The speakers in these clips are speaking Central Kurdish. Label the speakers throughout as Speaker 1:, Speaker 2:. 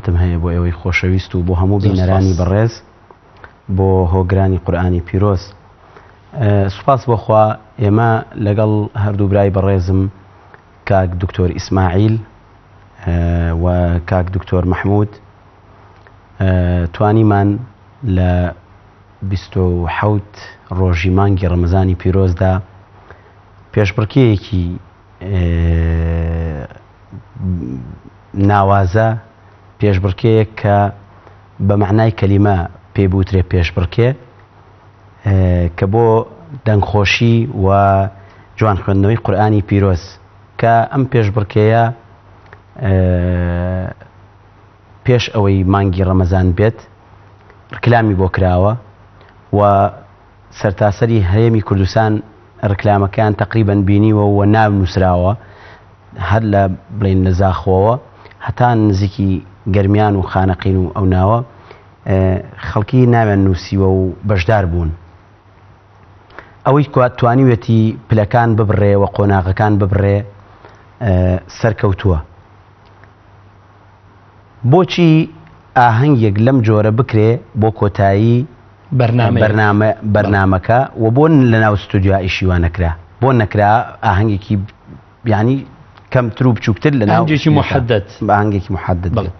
Speaker 1: سەلامەتم هەیە بۆ ئێوەی خۆشەویست و بۆ هەموو بینەرانی بەڕێز بۆ هۆگرانی قورئانی پیرۆز. سوپاس بۆ خوا ئێمە لەگەڵ هەردوو برای بەڕێزم کاک دکتۆر ئیسماعیل و کاک دکتۆر مەحمود توانیمان لە 27 ڕۆژی مانگی ڕەمەزانی پیرۆزدا پێشبڕکێیەکی ناوازە، پێشبڕکێیەک کە بە مەعنای کەلیمە پێی بوترێ پێشبڕکێ، کە بۆ دەنگخۆشی و جوان خوێندنەوەی قورئانی پیرۆز، کە ئەم پێشبڕکێیە پێش ئەوەی مانگی ڕەمەزان بێت ڕکلامی بۆ کراوە و سەرتاسەری هەرێمی کوردستان ڕکلامەکەیان تەقریبەن بینیوە و ناو نووسراوە هەر لە بڵێن لە زاخۆوە هەتا نزیکی گەرمیان و خانەقین و ئەو ناوە خەڵکی ناویان نووسیوە و بەشدار بوون. ئەوەی کوا توانیوێتی پلەکان ببڕێ و قۆناغەکان ببڕێ سەرکەوتووە. بۆچی ئاهەنگێک لەم جۆرە بکرێ بۆ کۆتایی
Speaker 2: بەرنامە
Speaker 1: بەرنامەکە و بۆ لەناو ستودیۆ ئیشی وا نەکرا؟ بۆ نەکرا ئاهەنگێکی یعنی کەمتر و بچووکتر لە ناو
Speaker 2: ئاهەنگێکی محەدەد
Speaker 1: بە ئاهەنگێکی محەدەد بێت؟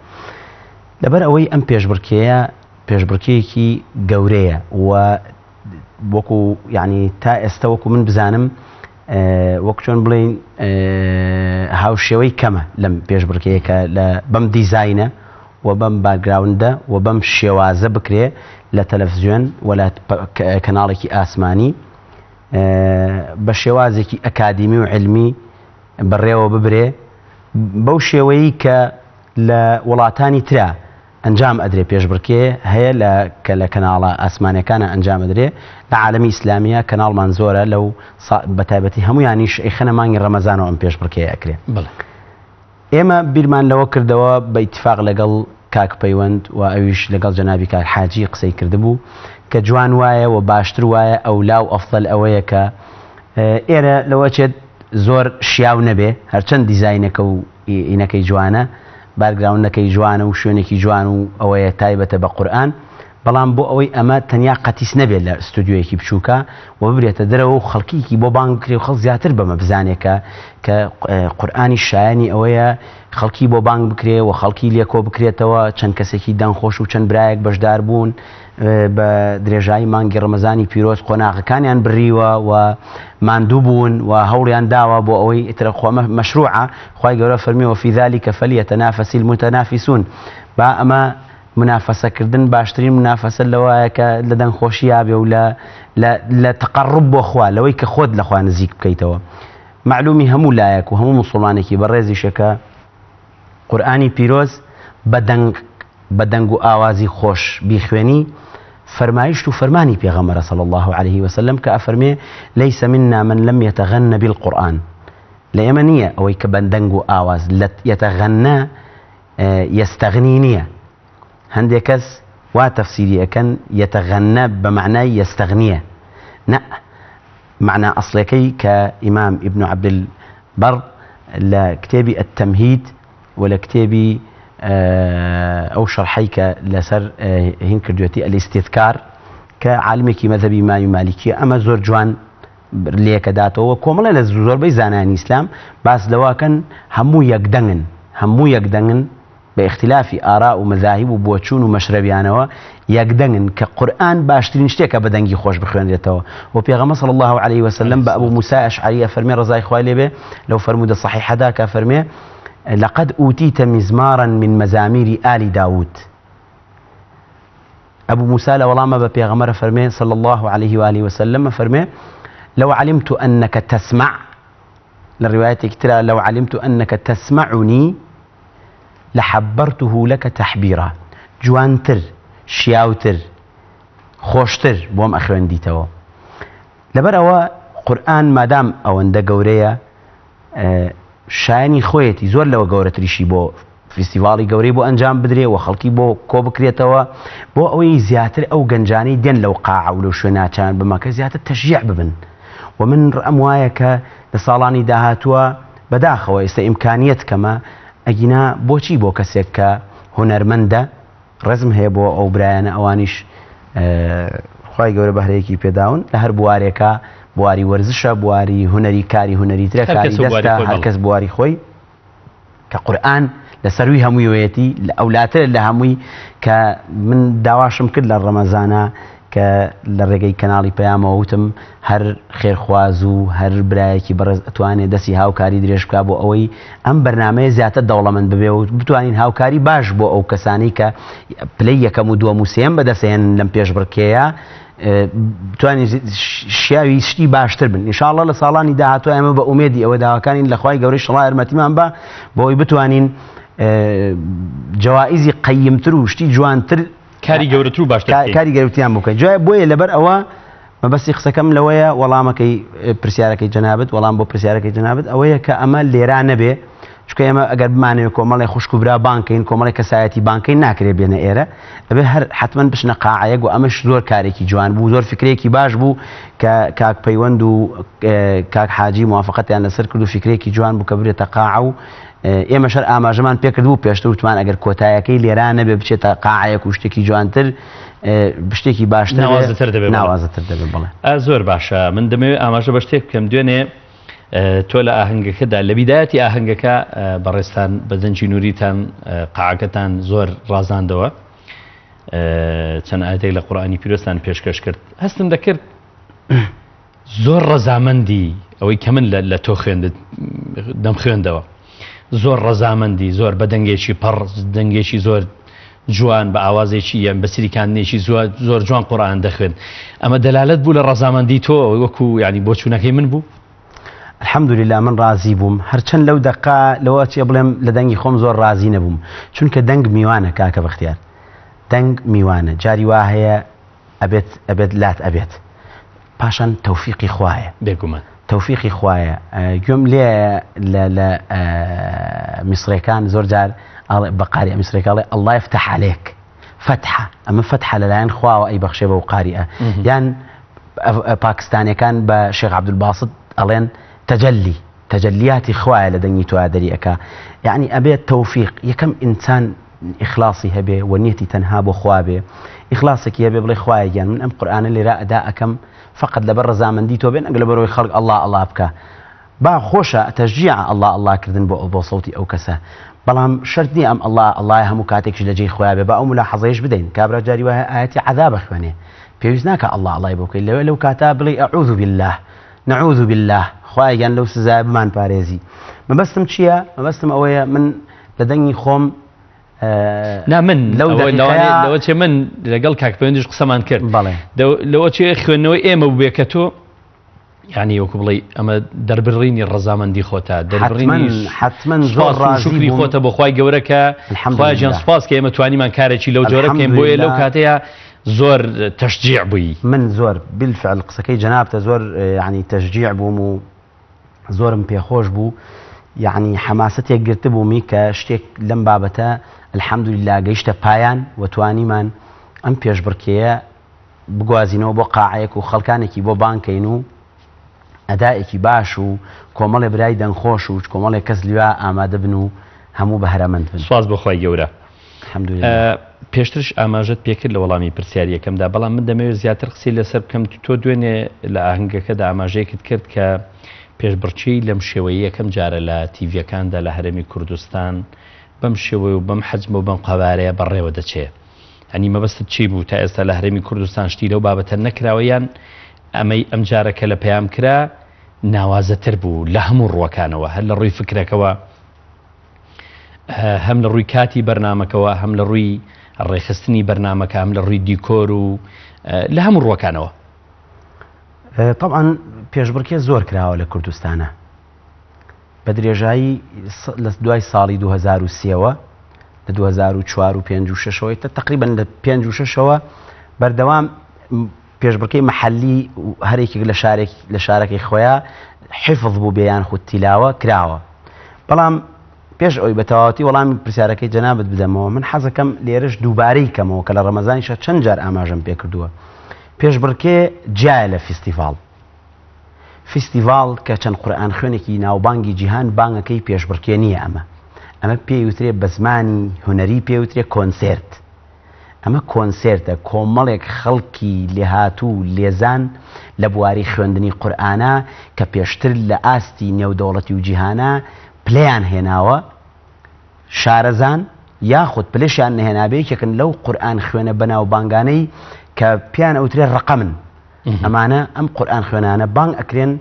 Speaker 1: لەبەر ئەوەی ئەم پێشبڕکێیە پێشبڕکێیەکی گەورەیە و وەکو یعنی تا ئێستا وەکو من بزانم وەک چۆن بڵین هاوشێوەی کەمە لەم پێشبڕکێیە کە لە بەم دیزاینە و بەم باکگراوندە و بەم شێوازە بکرێ لە تەلەفزیۆن و لە کەناڵێکی ئاسمانی بە شێوازێکی ئەکادیمی و علمی بەڕێوە ببرێ بەو شێوەیە کە لە وڵاتانی ترا ئەنجام ئەدرێ پێشبڕکێ هەیە لە کە لە کەناڵە ئاسمانیەکانا ئەنجام ئەدرێ لە عالەمی ئیسلامیە کەناڵمان زۆرە لەو بە تایبەتی هەموویانیش ئەیخەنە مانگی ڕەمەزانەوە ئەم پێشبڕکێیە ئەکرێ.
Speaker 2: بەڵێ.
Speaker 1: ئێمە بیرمان لەوە کردەوە بە ئیتفاق لەگەڵ کاک پەیوەند و ئەویش لەگەڵ جەنابی کاک حاجی قسەی کردبوو کە جوان وایە و باشتر وایە ئەولا و ئەفزەل ئەوەیە کە ئێرە لەوە چێت زۆر شیاو نەبێ هەرچەند دیزاینەکە و ئینەکەی جوانە بارگراوندەکەی جوانە و شوێنێکی جوان و ئەوەیە تایبەتە بە قورئان بەڵام بۆ ئەوەی ئەمە تەنیا قەتیس نەبێت لە ستودیۆیەکی بچووکە و ببرێتە دەرەوە و خەڵکیکی بۆ بانگ بکرێ و خەڵک زیاتر بەمە بزانێ کە کە قورئانی شایانی ئەوەیە خەڵکی بۆ بانگ بکرێ و خەڵکی لێکۆ بکرێتەوە چەند کەسێکی دەنگخۆش و چەند برایەک بەشدار بوون بە درێژایی مانگی ڕەمەزانی پیرۆز قۆناغەکانیان بڕیوە و ماندوو بوون و هەوڵیان داوە بۆ ئەوەی ئیتر خۆ ئەمە مەشروعە خوای گەورە فەرمی وفی ذلک فلیتنافس المتنافسون با ئەمە منافەسەکردن باشترین منافەسە لەوایە کە لە دەنگخۆشییا بێ و لە لە لە تقرب بۆ خوا لەوەی کە خۆت لە خوا نزیک بکەیتەوە مەعلومی هەموو لایەک و هەموو موسڵمانێکی بەڕێزیشە کە قورئانی پیرۆز بە دەنگ بە دەنگ و ئاوازی خۆش بیخوێنی فەرمایشت و فەرمانی پێغەمبەرە صلی اللە علیه وسلم کە ئەفەرمێ لیس منا من لم یتغن بالقرآن لە ئێمە نییە ئەوەی کە بە دەنگ و ئاواز لە یتغنە یستغنی نییە هەندێک کەس وا تەفسیری ئەکەن یتغنە بە مەعنای یستغنیە نە مەعنا ئەسڵیەکەی کە ئیمام ئیبن عبد البر لە کتێبی التمهید و لە کتێبی ئەو شەرحەی کە لەسەر هین کردوێتی الاستذکار کە عالمێکی مەذهبی ئیمامی مالیکیە ئەمە زۆر جوان لێکەداتەوە کۆمەڵێ لە زۆربەی زانایانی ئیسلام باس لەوەکەن هەموو یەکدەنگن هەموو یەکدەنگن بە ئیختیلافی ئاراء و مەزاهیب و بۆچوون و مەشرەبیانەوە یەکدەنگن کە قورئان باشترین شتێکە بە دەنگی خۆش بخوێنرێتەوە و پێغەمبەر صلی اللە علیه وسلم بە ئەبو موسای ئەشعەری ئەفەرمێ ڕەزای خوای لێ بێ لەو فەرموودە صحیحەدا کە ئەفەرمێ لقد اوتیت مزمارا من مزامیر آل داود ئەبو موسا لە وەڵامە بە پێغەمبەر ئەفەرمێ صلی اللە علیه و آله وسلم ئەفەرمێ لو علمت انک تسمع لە ڕیوایەتێکی ترا لو علمت انک تسمعنی لحبرته لک تحبیرا جوانتر شیاوتر خۆشتر بۆم ئەخوێندیتەوە لەبەر ئەوە قورئان مادام ئەوەندە گەورەیە شایەنی خۆیەتی زۆر لەوە گەورەتریشی بۆ فیستیڤاڵی گەورەی بۆ ئەنجام بدرێ و خەڵکی بۆ کۆ بکرێتەوە بۆ ئەوەی زیاتر ئەو گەنجانەی دێن لەو قاعە و لەو شوێناچان بمەکە زیاتر تەشجیع ببن و من ڕەئم وایە کە لە ساڵانی داهاتووە بەداخەوە ئێستا ئیمکانیەت کەمە ئەگینا بۆچی بۆ کەسێک کە هونەرمەندە ڕێزم هەیە بۆ ئەو برایانە ئەوانیش خوای گەورە بەهرەیەکی پێداون لە هەر بوارێکا بواری وەرزشە بواری هونەری کاری هونەری ترە
Speaker 2: هەر
Speaker 1: کاری
Speaker 2: کەس و بواری
Speaker 1: دەستە
Speaker 2: خۆی
Speaker 1: هەر
Speaker 2: بەڵێ.
Speaker 1: کەس بواری خۆی کە قورئان لە سەروی هەموویەوەیەتی لە ئەولاترە لە هەمووی کە من داواشم کرد لە ڕەمەزانە کە لە ڕێگەی کەناڵی پەیامەوە وتم هەر خێرخواز و هەر برایەکی بەڕێز ئەتوانێ دەستی هاوکاری درێژ بکا بۆ ئەوەی ئەم بەرنامەیە زیاتر دەوڵەمەند ببێ و بتوانین هاوکاری باش بۆ ئەو کەسانەی کە پلەی یەکەم و دووەم و سێیەم بەدەستهێنن لەم پێشبڕکێیە بتوانین شیاوی شتی باشتر بن ئینشاءاللە لە ساڵانی داهاتوو ئێمە بە ئومێدی ئەوە داواکانین لە خوای گەورەی شڵا یارمەتیمان بە بۆ ئەوەی بتوانین جەوائیزی قەیمتر و شتی جوانتر
Speaker 2: کاری گەورەتر و باشتر بکەین.
Speaker 1: کاری گەورەتریان بۆ بکەین جا بۆیە لەبەر ئەوە مەبەستی قسەکەم لەوەیە وەڵامەکەی پرسیارەکەی جەنابت وەڵام بۆ پرسیارەکەی جەنابت ئەوەیە کە ئەمە لێرا نەبێ چونکە ئێمە ئەگەر بمانەوێت کۆمەڵی خوشک و برا بانکەین کۆمەڵی کەسایەتی بانکەین ناکرێ بێنە ئێرە ئەبێ هەر حتمما بچنە قاعەیەک و ئەمەش زۆر کارێکی جوان بوو زۆر فکرێکی باش بوو کە کاک پەیوەند و کاک حاجی موافقەتیان لەسەر کرد و فکرێکی جوان بوو کە برێتە قاعە و ئێمەش هەر ئاماژەمان پێکردبوو پێشتر وتمان ئەگەر کۆتایەکەی لێرا نەبێ بچێتە قاعەیەک و شتێکی جوانتر شتێکی باشتر
Speaker 2: ناوازەتر دەبێت
Speaker 1: ناوازەتر دەبێت بڵێ
Speaker 2: زۆر باشە من دەمەوێت ئاماژە بە شتێک بکەم دوێنێ تۆ لە ئاهەنگەکەدا لە بیدایەتی ئاهەنگەکە بەڕێزتان بە دەنگی نوریتان قاعەکەتان زۆر ڕازاندەوە چەند ئاەتێک لە قورئانی پیرۆزتان پێشکەش کرد هەستم دەکرد زۆر ڕەزامەندی ئەوەی کە من لە تۆ خوێندت دەمخوێندەوە زۆر ڕەزامەندی زۆر بە دەنگێکی پەڕ دەنگێکی زۆر جوان بە ئاوازێکی یان بە سریکاندنێکی زۆر زۆر جوان قورئان دەخوێند ئەمە دەلالەت بوو لە ڕەزامەندی تۆ وەکو یعنی بۆچوونەکەی من بوو
Speaker 1: الحمدللە من ڕازی بووم هەرچەند لەو دەقە لەوە چێ بڵێم لە دەنگی خۆم زۆر ڕازی نەبووم چونکە دەنگ میوانە کاکە بەختیار دەنگ میوانە جاری وا هەیە ئەبێت ئەبێت لات ئەبێت پاشان تەوفیقی خوایە.
Speaker 2: بێگومان.
Speaker 1: تەوفیقی خوایە گوێم لێ لە لە میسرەکان زۆر جار ئەڵێ بە قاریئە میسرەکە ئەڵێ اللە یفتح علیک فەتحە ئەمە فەتحە لەلایەن خواوە ئەی بەخشێ بەو قاریئە یان پاکستانیەکان بە شێخ عەبدولباسط ئەڵێن تەجەلی تەجەلیاتی خوایە لە دەنگی تۆیا دەری ئەکا یەعنی ئەبێت تەوفیق یەکەم ئینسان ئیخلاصی هەبێ و نیەتی تەنها بۆ خوا بێ ئیخلاصێکی هەبێ بڵێ خوایە گیان من ئەم قورئانە لێرە ئەدا ئەکەم فقط لەبەر ڕەزامەندی تۆ بێ نەک لەبەرەوەی خەڵک ئەڵا ئەڵا بکا با خۆشە تەشجیعە ئەڵا ئەڵا کردن بۆ بۆ سەوتی ئەو کەسە بەڵام شەرت نییە ئەم ئەڵا ئەڵای هەموو کاتێکیش لە جێی خۆیا بێ با ئەو ملاحەزەیش بدەین کابرا جاری وایە ئایەتی عەذاب ئەخوێنێ پێویست ناکا ئەڵا ئەڵای بۆ بکەی لەوێ لەو کاتە بڵێی اعوذ باللە نعوذ باللە خوایە گیان لەو سزایە بمان پارێزی مەبەستم چییە مەبەستم ئەوەیە من لە دەنگی خۆم
Speaker 2: نا من لەو لەوە چێ من لەگەڵ کاک پەیوەندیش قسەمان کرد
Speaker 1: بەڵێ
Speaker 2: لەوە چێ خوێندنەوەی ئێمە بووێ کە تۆ یعنی وەکو بڵێ ئەمە دەربڕینی ڕەزامەندی خۆتە دەربڕینی
Speaker 1: حتمما زۆر
Speaker 2: ڕازی خۆتە بۆ خوای گەورە کە خوای گیان سوپاس کە ئێمە توانیمان کارێکی لەو جۆرە بکەین بۆیە لەو کاتەیە زۆر تەشجیع بووی.
Speaker 1: من زۆر بالفعل قسەکەی جەنابتە زۆر یعنی تەشجیع بووم و زۆرم پێخۆش بوو یعنی حەماسەتێک گرتبوومی کە شتێک لەم بابەتە الحمدللە گەیشتە پایان و توانیمان ئەم پێشبڕکێیە بگوازینەوە بۆ قاعەیەک و خەڵکانێکی بۆ بانگ کەین و ئەدائێکی باش و کۆمەڵێ برای دەنگخۆش و کۆمەڵێ کەس لویا ئامادە بن و هەموو بەهرەمەند بن.
Speaker 2: سوپاس بۆ خوای گەورە.
Speaker 1: الحمدللە.
Speaker 2: پێشترش ئاماژەت پێکرد لە وەڵامی پرسیاری یەکەمدا، بەڵام من دەمەوێت زیاتر قسەی لەسەر بکەم، تۆ دوێنێ لە ئاهەنگەکەدا ئاماژەیەکت کرد کە پێشبڕکێی لەم شێوەیە یەکەم جارە لە تیڤیەکاندا لە هەرێمی کوردستان بەم شێوەیە و بەم حەجمە و بەم قەبارەیە بەڕێوە دەچێ. یانی مەبەستت چی بوو تا ئێستا لە هەرێمی کوردستان شتی لەو بابەتە نەکراوە یان ئەمەی ئەمجارە کە لە پەیام کرا ناوازەتر بوو لە هەموو ڕووەکانەوە هەر لە ڕووی فکرەکەوە هەم لە ڕووی کاتی بەرنامەکەوە هەم لە ڕووی ڕێکخستنی بەرنامەکە هەم لە ڕووی دیکۆر و لە هەموو ڕووەکانەوە.
Speaker 1: طبعا پێشبڕکێ زۆر کراوە لە کوردستانە بە درێژایی لە دوای ساڵی 2003ەوە لە 2004 و 5 و 6ەوەی تە تقریبا لە 5 و 6ەوە بەردەوام پێشبڕکێی مەحەلی هەر یەکێک لە شارێک لە شارەکەی خۆیا حیفظ بووبێ یان خود تیلاوە کراوە بەڵام پێش ئەوی بە تەواوەتی وەڵامی پرسیارەکەی جەنابت بدەمەوە من حەزەکەم لێرەش دووبارەی کەمەوە کە لە ڕەمەزانیشە چەند جار ئاماژەم پێ کردووە پێشبڕکێ جیایە لە فیستیڤاڵ فیستیڤاڵ کە چەند قورئان خوێنێکی ناوبانگی جیهان بانگەکەی پێشبڕکێ نییە ئەمە. ئەمە پێی وترێ بە زمانی هونەری پێی وترێ کۆنسێرت. ئەمە کۆنسێرتە، کۆمەڵێک خەڵکی لێهاتوو و لێزان لە بواری خوێندنی قورئانا کە پێشتر لە ئاستی نێودەوڵەتی و جیهانا پلەیان هێناوە، شارەزان یاخود پلەشیان نەهێنابێ یەکێکن لەو قورئان خوێنە بەناوبانگانەی کە پێیان ئەوترێ ڕەقەمن. ئەمانە ئەم قورئان خوێنانە بانگ ئەکرێن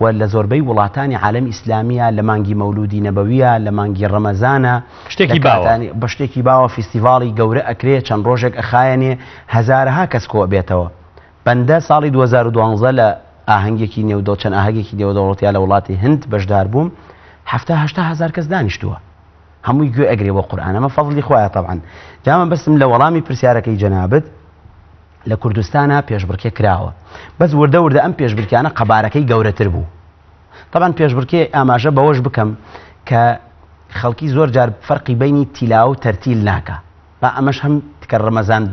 Speaker 1: و لە زۆربەی وڵاتانی عالەمی ئیسلامیە لە مانگی مەولودی نەبەویە لە مانگی ڕەمەزانە
Speaker 2: شتێکی باوە
Speaker 1: بە شتێکی باوە فیستیڤاڵی گەورە ئەکرێ چەند ڕۆژێک ئەخایەنێ هەزارەها کەس کۆ ئەبێتەوە بەندە ساڵی 2012 لە ئاهەنگێکی نێودەوڵ چەند ئاهەگێکی نێودەوڵەتیا لە وڵاتی هند بەشدار بووم حەفتا هەشتا هەزار کەس دانیشتووە هەمووی گوێ ئەگرێ بۆ قورئان ئەمە فەزڵی خوایە تەبعەن جا مەبەستم لە وەڵامی پرسیارەکەی جەنابت لە کوردستانا پێشبڕکێ کراوە بەس وردە وردە ئەم پێشبرکیانە قەبارەکەی گەورەتر بوو تەبعەن پێشبڕکێ ئاماژە بەوەش بکەم کە خەڵکی زۆر جار فەرقی بینی تیلاوە و تەرتیل ناکا با ئەمەش هەم کە ڕەمەزان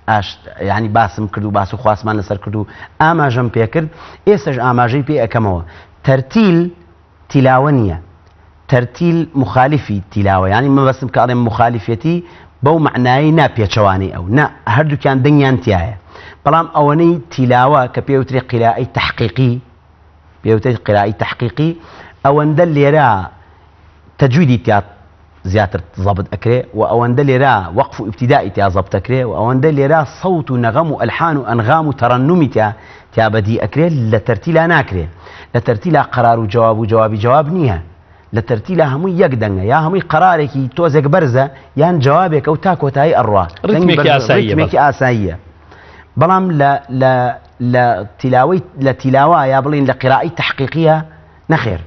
Speaker 1: ئاشت یعنی باسم کرد و باس و خواسمان لەسەر کرد و ئاماژەم پێکرد ئێستش ئاماژەی پێ ئەکەمەوە تەرتیل تیلاوە نییە تەرتیل موخالیفی تیلاوە یانی مەبەستم کە ئەڵێم موخالیفێتی بەو مەعنایەی نا پێچەوانەی ئەو نا هەردووکیان دەنگیان تیایە بەڵام ئەوەنەی تیلاوە کە پێ وترێ قیرائەی تەحقیقی پێ وترێ قیرائەی تەحقیقی ئەوەندە لێرە تەجویدی تیا زیاتر زەبت ئەکرێ و ئەوەندە لێرە وەقف و ئیبتیدائی تیا زەبت ئەکرێ و ئەوەندە لێرە سەوت و نەغەم و ئەلحان و ئەنغام و تەڕەنومی تیا تیا بەدی ئەکرێ لە تەرتیلا ناکرێ لە تەرتیلا قەرار و جەواب و جەوابی جەواب نییە لە تەرتیلا هەمووی یەک دەنگە یا هەمووی قەرارێکی تۆزێک بەرزە یان جەوابێکە و تا کۆتایی ئەڕوا دەنگی
Speaker 2: ڕیتمێکی
Speaker 1: بەرز
Speaker 2: ئاساییە بەڵێ.
Speaker 1: ڕیتمێکی ئاساییە بەڵام لە لە لە تیلاوەی لە تیلاوە یا بڵێین لە قیرائەی تەحقیقیە نەخێر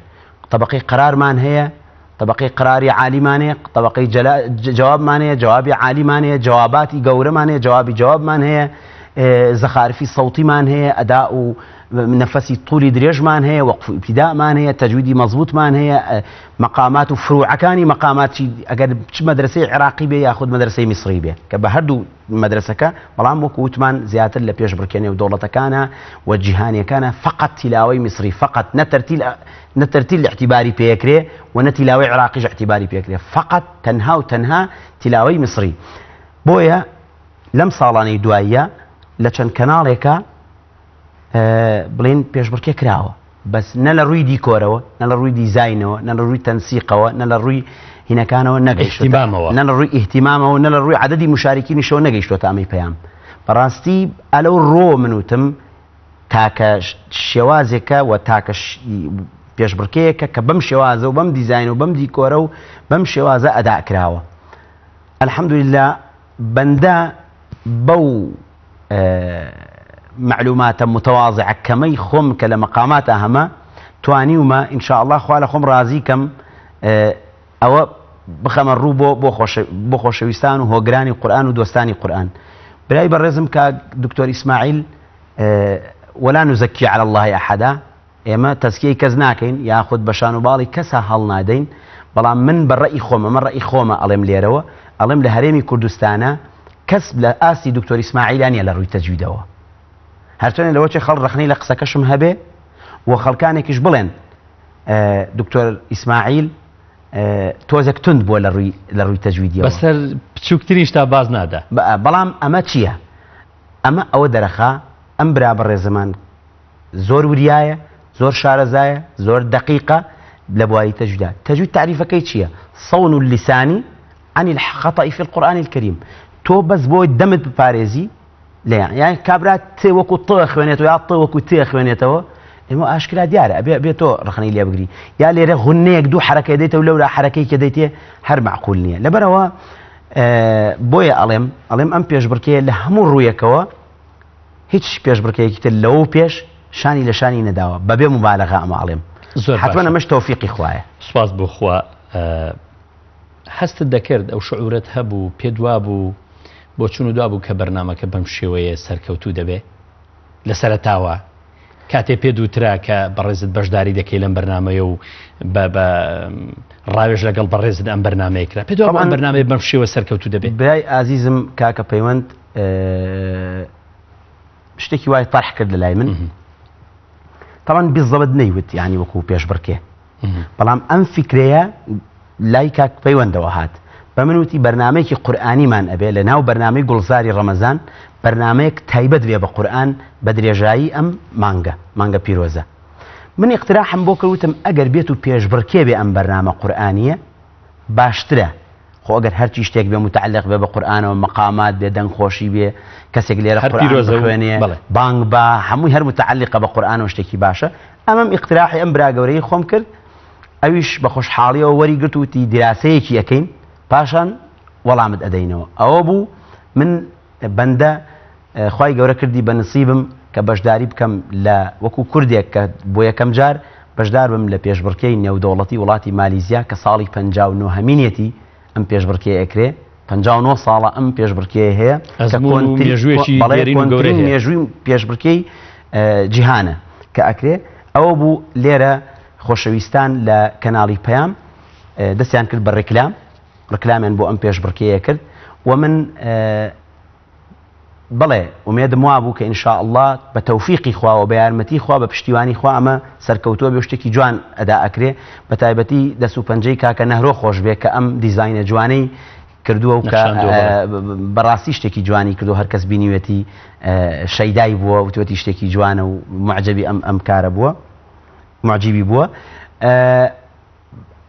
Speaker 1: تەبەقەی قەرارمان هەیە تەبەقەی قەراری عالیمان هەیە، تەبەقەی جەوابمان هەیە، جەوابی عالیمان هەیە، جەواباتی گەورەمان هەیە، جەوابی جەوابمان هەیە، زەخارفی سەوتیمان هەیە، ئەدا و نەفەسی طولی درێژمان هەیە، وەقف و ئیبتیدامان هەیە، تەجویدی مەزبوطمان هەیە، مەقامات و فروعەکانی مەقامات چی ئەگەر چ مەدرسەی عێراقی بێ یاخود مەدرسەی میسری بێ کە بە هەردوو مەدرسەکە بەڵام وەکو وتمان زیاتر لە پێشبڕکێ نێودەوڵەتەکانە و جیهانیەکانە فقط تیلاوەی میسری فقط نە تەرتیل نە تەرتیل ئیعتیباری پێکرێ و نە تیلاوەی عێراقیش ئیعتیباری پێکرێ فقط تەنها و تەنها تیلاوەی میسری بۆیە لەم ساڵانەی دواییە لە چەند کەناڵێکە بڵین پێشبڕکێ کراوە بەس نە لە ڕووی دیکۆرەوە نە لە ڕووی دیزاینەوە نە لە ڕووی تەنسیقەوە نە لە ڕووی هینەکانەوە نەگەیشتمامەوە نە لە ڕووی ئیهتیمامەوە نە لە ڕووی عددی مشارکینیشەوە نەگەیشتۆتە ئەمەی پەیام بەڕاستی ئەلەو ڕۆ من وتم تاکە شێوازێکە و تاکە پێشبڕکێیەکە کە بەم شێوازە و بەم دیزاین و بەم دیکۆرە و بەم شێوازە ئەدا کراوە الحمدلله بەندە بەو معلوماتە متواضعە کەمەی خۆم کە لە مەقاماتە هەمە توانیومە ان شاء الله خوا لە خۆم ڕازی کەم ئەوە بخەمە ڕوو بۆ بۆ خۆش بۆ خۆشەویستان و هۆگرانی قورئان و دۆستانی قورئان برای بەڕێزم کاک دکتۆر ئیسماعیل ولا نزکی علی الله احدا ئێمە تەزکیەی کەس ناکەین یاخود بە شان و باڵی کەسا هەڵنادەین بەڵام من بە ڕەئی خۆم ئەمە ڕەئی خۆمە ئەڵێم لێرەوە ئەڵێم لە هەرێمی کوردستانە کەس لە ئاستی دکتۆر ئیسماعیلا نیە لە ڕووی تەجویدەوە هەرچەنێ لەوە چێ خەڵ ڕەخنەی لە قسەکەشم هەبێ و خەڵکانێکیش بڵێن دکتۆر ئیسماعیل تۆزێک توند بووە لە ڕووی لە ڕووی تەجویدیەوە
Speaker 2: بەسەر بچووکترین شتا باز نادا
Speaker 1: بەڵام ئەمە چییە؟ ئەمە ئەوە دەرەخا ئەم برا بەڕێزەمان زۆر وریایە زۆر شارەزایە زۆر دەقیقە لە بواری تەجویدا تەجوید تاریفەکەی چییە؟ صون اللسان عن الخطأ في القرآن الكريم تۆ بەس بۆی دەمت بپارێزی لێیان یان کابرا تێ وەکو ط خوێنێتەوە یا ط وەکو تێ خوێنێتەوە ئێمە ئاشکرا دیارە ئەبێ ئەبێ تۆ ڕخنەی لێ بگری یا لێرە غنەیەک دوو حرەکەی دەیتەوە لەورا حرەکەی کە دەیتێ هەر معقول نییە لەبەرەوە بۆیە ئەڵێم ئەڵێم ئەم پێشبڕکێ لە هەموو ڕوویەکەوە هیچ پێشبڕکێکی تر لەوە پێش شانی لە شانی نەداوە بەبێ مبالغە ئەمە ئەڵێم
Speaker 2: زۆر
Speaker 1: حتمما ئەمەش تۆفیقی خوایە
Speaker 2: سوپاس بۆ خوا هەستت دەکرد ئەو شعورەت هەبوو پێت وابوو بۆچوونت وابوو کە بەرنامەکە بەم شێوەیە سەرکەوتوو دەبێ لە سەرەتاوە کاتێ پێت وترا کە بەڕێزت بەشداری دەکەی لەم بەرنامەیە و بە بە ڕاوێژ لەگەڵ بەڕێزت ئەم بەرنامەیە کرا پێت وابوو ئەم بەرنامەیە بەم شێوە سەرکەوتوو دەبێ؟
Speaker 1: برای ئازیزم کاکە پەیوەند شتێکی وای تەرح کرد لە لای من تەبعەن بالضبط نەیوت یعنی وەکو پێشبڕکێ بەڵام ئەم فیکرەیە لای کاک پەیوەندەوە هات بە من وتی بەرنامەیەکی قورئانیمان ئەبێ لە ناو بەرنامەی گوڵزاری ڕەمەزان بەرنامەیەک تایبەت بێ بە قورئان بە درێژایی ئەم مانگە مانگە پیرۆزە من ئیقتراحم بۆ کرد وتم ئەگەر بێت و پێشبڕکێ بێ ئەم بەرنامە قورئانیە باشترە خۆ ئەگەر هەرچی شتێک بێ متعلق بێ بە قورئانەوە مەقامات بێ دەنگ خۆشی بێ کەسێک لێرە
Speaker 2: هەر
Speaker 1: قورئان
Speaker 2: پیرۆزە و
Speaker 1: بخوێنێ
Speaker 2: بەڵێ.
Speaker 1: بانگ با هەمووی هەر متعلقە بە قورئانەوە شتێکی باشە ئەمەم ئیقتراحی ئەم برا گەورەی خۆم کرد ئەویش بە خۆشحاڵیەوە وەری گرت و وتی دیراسەیەکی ئەکەین پاشان وەڵامت ئەدەینەوە ئەوە بوو من بەندە خوای گەورە کردی بە نسیبم کە بەشداری بکەم لە وەکو کوردێک کە بۆ یەکەم جار بەشدار بم لە پێشبڕکێی نێودەوڵەتی وڵاتی مالیزیا کە ساڵی 59 هەمینێتی ئەم پێشبڕکێ ئەکرێ 59 ساڵە ئەم پێشبڕکێ هەیە کە
Speaker 2: مێژوویەکی
Speaker 1: کۆنترین مێژووی پێشبڕکێی جیهانە کە ئەکرێ ئەوە بوو لێرە خۆشەویستان لە کەناڵی پەیام دەستیان کرد بە ڕێکلام ڕکلامیان بۆ ئەم پێشبڕکێیە کرد و من بەڵێ ئومێدم وابوو کە ان شاء اللە بە تەوفیقی خوا و بە یارمەتی خوا بە پشتیوانی خوا ئەمە سەرکەوتووە بێ و شتێکی جوان ئەدا ئەکرێ بە تایبەتی دەست و پەنجەی کاکە نەهرۆ خۆش بێ کە ئەم دیزاینە جوانەی کردووە و کە
Speaker 2: نەخشاندووە بەڵێ.
Speaker 1: بەڕاستی شتێکی جوانی کردو هەرکەس بینیوێتی شەیدای بووە وتوێتی شتێکی جوانە و معجبی ئەم ئەم کارە بووە معجبی بووە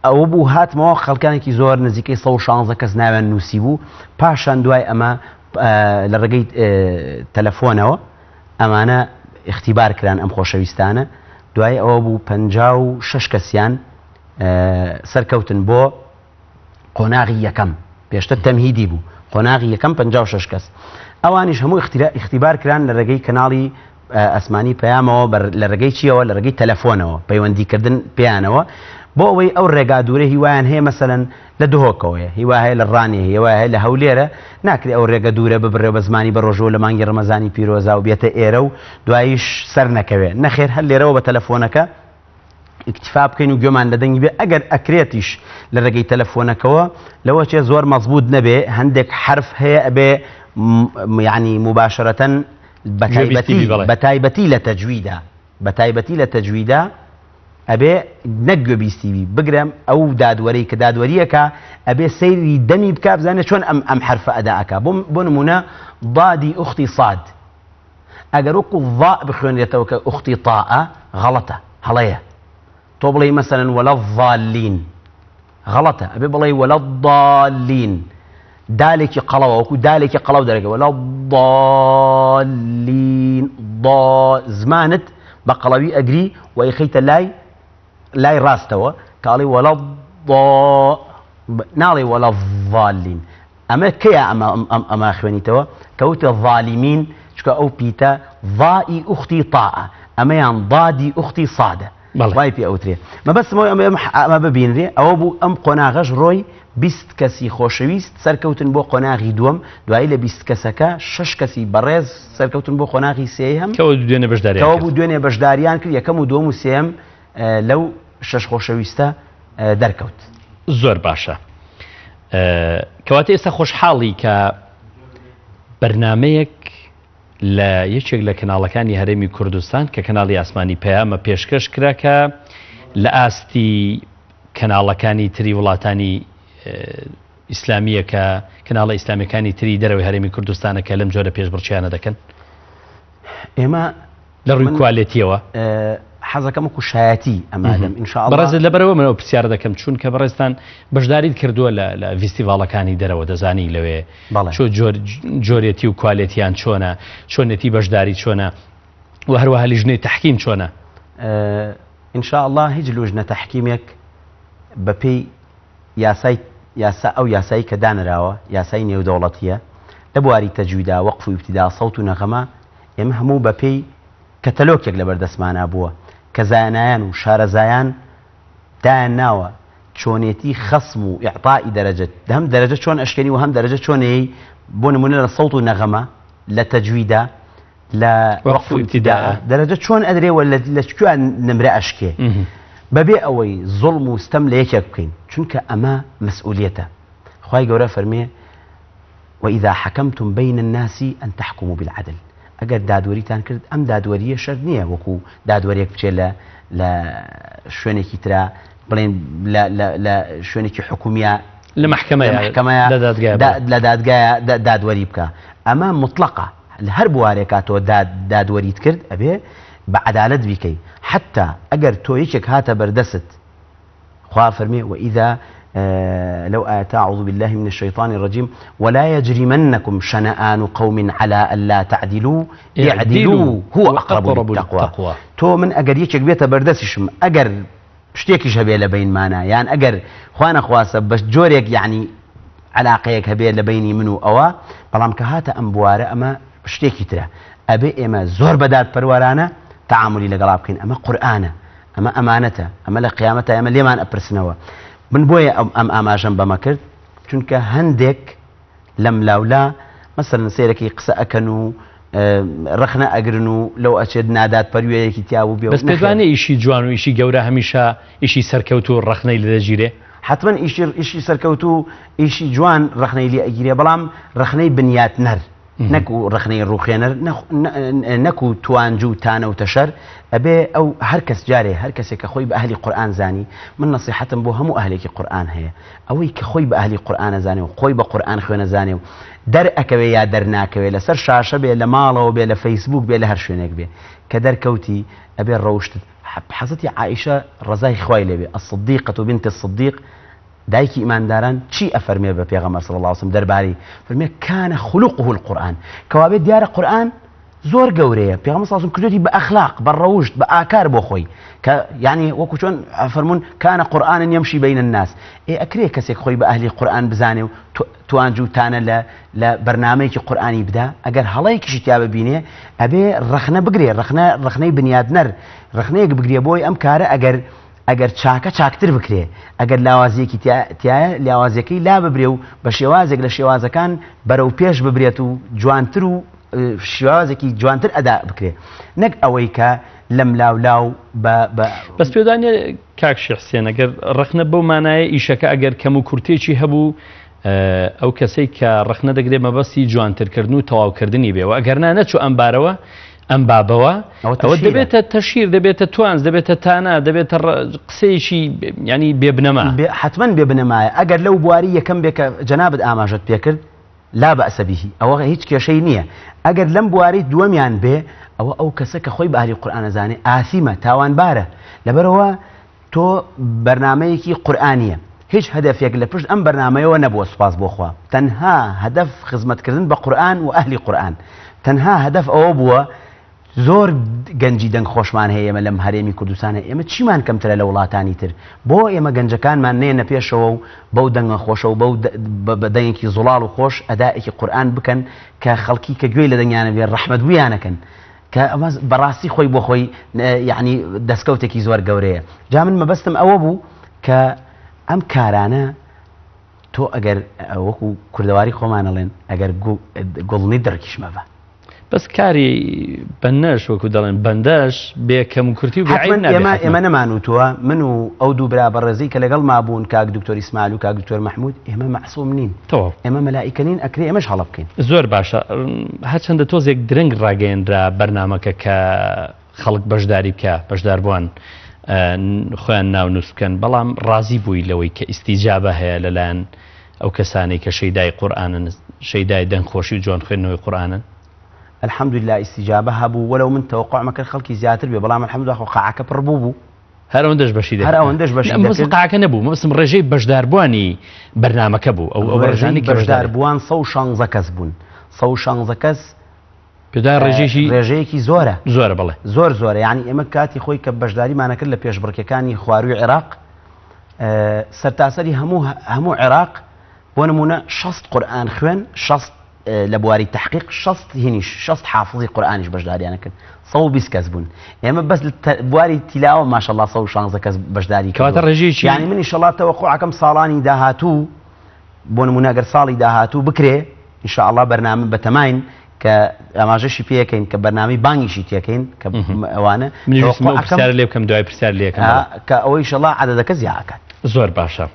Speaker 1: ئەوە بوو هاتمەوە خەڵکانێکی زۆر نزیکەی 116 کەس ناویان نووسیبوو، پاشان دوای ئەمە لە ڕێگەی تەلەفۆنەوە ئەمانە ئیختیبار کران ئەم خۆشەویستانە، دوای ئەوە بوو 56 کەسیان سەرکەوتن بۆ قۆناغی یەکەم، پێشتر تەمهیدی بوو، قۆناغی یەکەم 56 کەس، ئەوانیش هەموو ئیختیبار کران لە ڕێگەی کەناڵی ئاسمانی پەیامەوە لە ڕێگەی چیەوە لە ڕێگەی تەلەفۆنەوە پەیوەندی کردن پێیانەوە بۆ ئەوەی ئەو ڕێگا دوورە هیوایان هەیە مەسەلەن لە دهۆکەوەیە هیوا هەیە لە ڕانیە هیوا هەیە لە هەولێرە ناکرێ ئەو ڕێگە دوورە ببڕێ بە زمانی بە ڕۆژوو لە مانگی ڕەمەزانی پیرۆزا و بێتە ئێرە و دواییش سەر نەکەوێ نەخێر هەر لێرەوە بە تەلەفۆنەکە ئیکتیفا بکەین و گوێمان لە دەنگی بێ ئەگەر ئەکرێتیش لە ڕێگەی تەلەفۆنەکەوە لەوە چێ زۆر مەزبوط نەبێ هەندێک حرف هەیە ئەبێ یعنی مباشرەتەن بەتایبەتی بەتایبەتی لە تەجویدا بەتایبەتی لە تەجویدا ئەبێ نەک گوێبیستی بی بگرە ئەو دادوەرەی کە دادوەریەکە ئەبێ سەیری دەمی بکا بزانێ چۆن ئەم ئەم حرفە ئەدا ئەکا بۆ بۆ نمونە ضادی ئوختی صاد ئەگەر وەکو ضاء بخوێنرێتەوە کە ئوختی طاء غەڵەتە هەڵەیە تۆ بڵێی مەسەلەن ولا الضالین غەڵەتە ئەبێ بڵێی ولا الضالین دالێکی قەڵەوە وەکو دالێکی قەڵەو دەرەکە ولا الضالین ضا زمانت بە قەڵەوی ئەگری و ئەیخەیتە لای لای ڕاستەوە کاڵی ولا الضا ناڵێ ولا الضالین ئەمە کەیە ئەمە ئەم ئەمە خوێنیتەوە کەوتە ظالمین چونکە ئەو پیتە ظائی ئوختی طاء ئەمەیان ضادی ئوختی صادە وای پێ ئەوترێ مەبەستم ئەوەیە ئەمە ئەمە ببینرێ ئەوە بوو ئەم قۆناغەش ڕۆی 20 کەسی خۆشەویست سەرکەوتن بۆ قۆناغی دووەم دوایی لە 20 کەسەکە شەش کەسی بەڕێز سەرکەوتن بۆ قۆناغی سێیەم
Speaker 2: کەوە دوێنێ بەشداریان
Speaker 1: کەوە
Speaker 2: کرد
Speaker 1: بوو دوێنێ بەشداریان کرد یەکەم و دووەم و سێیەم لەو شەش خۆشەویستە دەرکەوت.
Speaker 2: زۆر باشە کەواتە ئێستا خۆشحاڵی کە بەرنمەیەک لە یەکێک لە کەناڵەکانی هەرێمی کوردستان کە کەناڵی ئاسمانی پەیامە پێشکەش کرا کە لە ئاستی کەناڵەکانی تری وڵاتانی ئیسلامیە کە کەناڵە ئیسلامیەکانی تری دەرەوەی هەرێمی کوردستانە کە لەم جۆرە پێشبڕکێیانە دەکەن؟
Speaker 1: ئێمە
Speaker 2: لە ڕووی کوالێتیەوە
Speaker 1: حەزەکەم وەکو شایەتی ئەمادەم ان شاء الله
Speaker 2: بەڕێزت لەبەرەوە من ئەو پرسیارە دەکەم چونکە بەڕێزتان بەشداریت کردووە لە لە ڤیستیڤاڵەکانی دەرەوە دەزانی لەوێ چۆ جۆر جۆرێتی و کوالێتیان چۆنە چۆنێتی بەشداری چۆنە و هەروەها لیژنەی تەحکیم چۆنە
Speaker 1: ان شاء الله هیچ لوژنە تەحکیمێک بەپێی یاسای یاسا ئەو یاسایی کە دانراوە یاسای نێودەوڵەتیە لە بواری تەجویدا وەقف و ئیبتیدا سەوت و نەغەمە ئێمە هەموو بە پێی کەتەلۆکێک لەبەر دەستمانا بووە کە زانایان و شارەزایان دایان ناوە چۆنێتی خەسم و ئیعتائی دەرەجە هەم دەرەجە چۆن ئەشکێنی و هەم دەرەجە چۆن ئەیەی بۆ نمونە لە سەوت و نەغەمە لە تەجویدا لە وەقف و ئیبتیداء دەرەجە چۆن ئەدرێ و لە کوێ نمرە ئەشکێ بەبێ ئەوەی زوڵم و ستەم لە یەکێک بکەین چونکە ئەمە مەسئولیەتە خوای گەورە فەرمێ وإذا حكمتم بين الناس أن تحكموا بالعدل. ئەگەر دادوەریتان کرد ئەم دادوەرییە شەرت نییە وەکو دادوەرێک بچێت لە لە شوێنێکی ترا بڵێن لە لە لە شوێنێکی حکومیە
Speaker 2: لە مەحکەمەیە
Speaker 1: لە مەحکەمەیە
Speaker 2: لە دادگایە بڵێ.
Speaker 1: لە دادگایە دادوەری بکا ئەمە موتڵەقە لە هەر بوارێکا تۆ داد دادوەریت کرد ئەبێ بە عەدالەت بیکەی حەتتا ئەگەر تۆ یەکێک هاتە بەردەست خوا فەرمی وإذا لو آية أعوذ بالله من الشيطان الرجيم ولا يجرمنكم شنآن قوم على ألا تعدلوا اعدلوا هو أقرب للتقوى تۆ من ئەگەر یەکێک بێتە بەردەستیشم ئەگەر شتێکیش هەبێ لە بەینمانا یان ئەگەر خوا نەخواستە بە جۆرێک یعنی علاقەیەک هەبێ لە بەینی من و ئەوە بەڵام کە هاتە ئەم بوارە ئەمە شتێکی ترە ئەبێ ئێمە زۆر بە دادپەروەرانە تەعامولی لەگەڵا بکەین ئەمە قورئانە ئەمە ئەمانەتە ئەمە لە قیامەتا ئێمە لێمان ئەپرسنەوە من بۆیە ئەم ئاماژەم بەمە کرد چونکە هەندێک لەم لاولا مەسەلەن سەیرەکی قسە ئەکەن و ڕەخنە ئەگرن و لەو ئەچێت نادادپەروەیەکی تیا بوو بێ
Speaker 2: بەس پێت وانیە ئیشی جوان و ئیشی گەورە هەمیشە ئیشی سەرکەوتوو ڕەخنەی لێ دەگیرێ؟
Speaker 1: حەتمەن ئیشی ئیشی سەرکەوتوو ئیشی جوان ڕەخنەی لێ ئەگیرێ بەڵام ڕەخنەی بنیاتنەر نەکو ڕەخنەی ڕووخێنەر نەکو توانج و تانە و تەشەر ئەبێ ئەو هەر کەس جارێ هەر کەسێک کە خۆی بە ئەهلی قورئان زانی من نەسیحەتم بۆ هەموو ئەهلێکی قورئان هەیە ئەوەی کە خۆی بە ئەهلی قورئان ئەزانێ و خۆی بە قورئان خوێن ئەزانێ و دەرئەکەوێ یا دەرناکەوێ لەسەر شاشە بێ لە ماڵەوە بێ لە فەیسبووک بێ لە هەر شوێنێک بێ کە دەرکەوتی ئەبێ ڕەوشتت حەزرەتی عائیشە ڕەزای خوای لێ بێ الصدیقە بنت الصدیق دایکی ئیمانداران چی ئەفەرمێ بە پێغەمبەر صلی اللە علیە وسلم دەربارەی فەرمێ کان خلقه القرآن کەوابێت دیارە قورئان زۆر گەورەیە پێغەمبەر صلی اللە علیە وسلم کردوێتی بە ئەخلاق بە ڕەوشت بە ئاکار بۆ خۆی کە یعنی وەکو چۆن فەرموون کان قورئانا یمشی بین الناس ئێ ئەکرێ کەسێک خۆی بە ئەهلی قورئان بزانێ و توانج و تانە لە لە بەرنامەیەکی قورئانی بدا ئەگەر هەڵەیەکیشی تیا ببینێ ئەبێ ڕەخنە بگرێ ڕەخنە ڕەخنەی بنیادنەر ڕەخنەیەک بگرێ بۆی ئەم کارە ئەگەر ئەگەر چاکە چاکتر بکرێ، ئەگەر لاوازییەکی تیایە لاوازییەکەی لاببرێ و بە شێوازێک لە شێوازەکان بەرەو پێش ببرێت و جوانتر و شێوازێکی جوانتر ئەدا بکرێ نەک ئەوەی کە لەم لاو لاو بە بە.
Speaker 2: بەس پێت وانیە کاک شێخ حسێن ئەگەر ڕەخنە بەو مانایە ئیشەکە ئەگەر کەم و کورتێکی هەبوو ئەو کەسەی کە ڕەخنە دەگرێت مەبەستی جوانترکردن و تەواوکردنی بێ و ئەگەرنا نەچوو ئەم بارەوە ئەم بابەوە ئەوە دەبێتە تەشیر دەبێتە توانز دەبێتە تانا دەبێتە قسەیەکی ینی بێبنەما
Speaker 1: حتمما بێبنەمایە ئەگەر لەو بواری یەکەم بێ کە جەنابت ئاماژەت پێکرد لا بەئسە به ئەوە هیچ کێشەی نییە ئەگەر لەم بواری دووەمیان بێ ئەوە ئەو کەسە کە خۆی بە ئەهلی قورئانەزانێ ئاسیمە تاوانبارە لەبەرەوە تۆ بەرنامەیەکی قورئانیە هیچ هەدەفێک لە پشت ئەم بەرنامەیەوە نەبووە سوپاس بۆ خوا تەنها هەدەف خزمەتکردن بە قورئان و ئەهلی قورئان تەنها هەدەف ئەوە بووە زۆر گەنجی دەنگ خۆشمان هەیە ئێمە لەم هەرێمی کوردستانە ئێمە چیمان کەمترە لە وڵاتانی تر بۆ ئێمە گەنجەکانمان نێنە پێشەوە و بەو دەنگە خۆشە و بەو بە دەنگێکی زوڵاڵ و خۆش ئەدائێکی قورئان بکەن کە خەڵکی کە گوێی لە دەنگیانە بێ ڕەحمەت بوویانەکەن کە ئەمە بەڕاستی خۆی بۆ خۆی یعنی دەستکەوتێکی زۆر گەورەیە جا من مەبەستم ئەوە بوو کە ئەم کارانە تۆ ئەگەر وەکو کوردەواری خۆمانەڵێن ئەگەر گوڵنی دڕکیش مەبە.
Speaker 2: بەس کاری بەنەش وەکو دەڵێن بەندەش بێ کەم و کورتی و بێ عەیب نابێ
Speaker 1: ئێمە ئێمە نەمانوتووە من و ئەو دوو برا بەڕێزەی کە لەگەڵ مابوون کاک دکتۆر ئیسماعیل و کاک دکتۆر مەحمود ئێمە مەعسوم نین
Speaker 2: تەواو
Speaker 1: ئێمە مەلائیکە نین ئەکرێ ئێمەش هەڵە بکەین.
Speaker 2: زۆر باشە هەرچەندە تۆزێک درەنگ ڕاگەیەنرا بەرنامەکە کە خەڵک بەشداری بکا بەشداربووان خۆیان ناونووس بکەن بەڵام ڕازی بووی لەوەی کە ئیستیجابە هەیە لەلایەن ئەو کەسانەی کە شەیدای قورئانن شەیدای دەنگخۆشی و جوان خوێندنەوەی قورئانن؟
Speaker 1: الحمدللە ئیستیجابە هەبوو وەلەو من تەوەقوعم کرد خەڵکی زیاتر بێ بەڵام الحمدللە خۆ قاعەکە پڕ بوو بوو.
Speaker 2: هەر ئەوەندەش بەشی دەکرد.
Speaker 1: هەر ئەوەندەش بەشی
Speaker 2: دەکرد. مەبەستم قاعەکە نەبوو مەبەستم ڕێژەی بەشداربووانی بەرنامەکە بوو ئەو ئەو ڕێژانەی
Speaker 1: کە بەشداربووان 116 کەس بوون 116 کەس
Speaker 2: پێدای ڕێژەیەکی
Speaker 1: ڕێژەیەکی زۆرە
Speaker 2: زۆرە بەڵێ
Speaker 1: زۆر زۆرە یعنی ئێمە کاتی خۆی کە بەشداریمانە کرد لە پێشبڕکێکانی خواروی عێراق سەرتاسەری هەموو هەموو عێراق بۆ نمونە 60 قورئان خوێن 60 لە بواری تحقیق 60 هینیش 60 حافظی قورئانیش بەشداریانە کرد 120 کەس بوون ئێمە بەس بواری تیلاوە ماشەڵڵا 116 کەس بەشداری
Speaker 2: کەواتە ڕێژەیەکی
Speaker 1: یعنی من ئینشەڵڵا تەوەقوعەکەم ساڵانی داهاتوو بۆ نمونە گەر ساڵی داهاتوو بکرێ ان شاء اللە بەرنامە بەتەماین کە ئاماژەشی پێەکەین کە بەرنامەی بانگیشی تێکەین کە ئەوانە
Speaker 2: منیش ویستم ئەو پرسیارە لێ بکەم دوای پرسیار لێ ئەکەم
Speaker 1: کە ئەوەی ان شاء اللە عەدەدەکە زیا ئەکات.
Speaker 2: زۆر باشە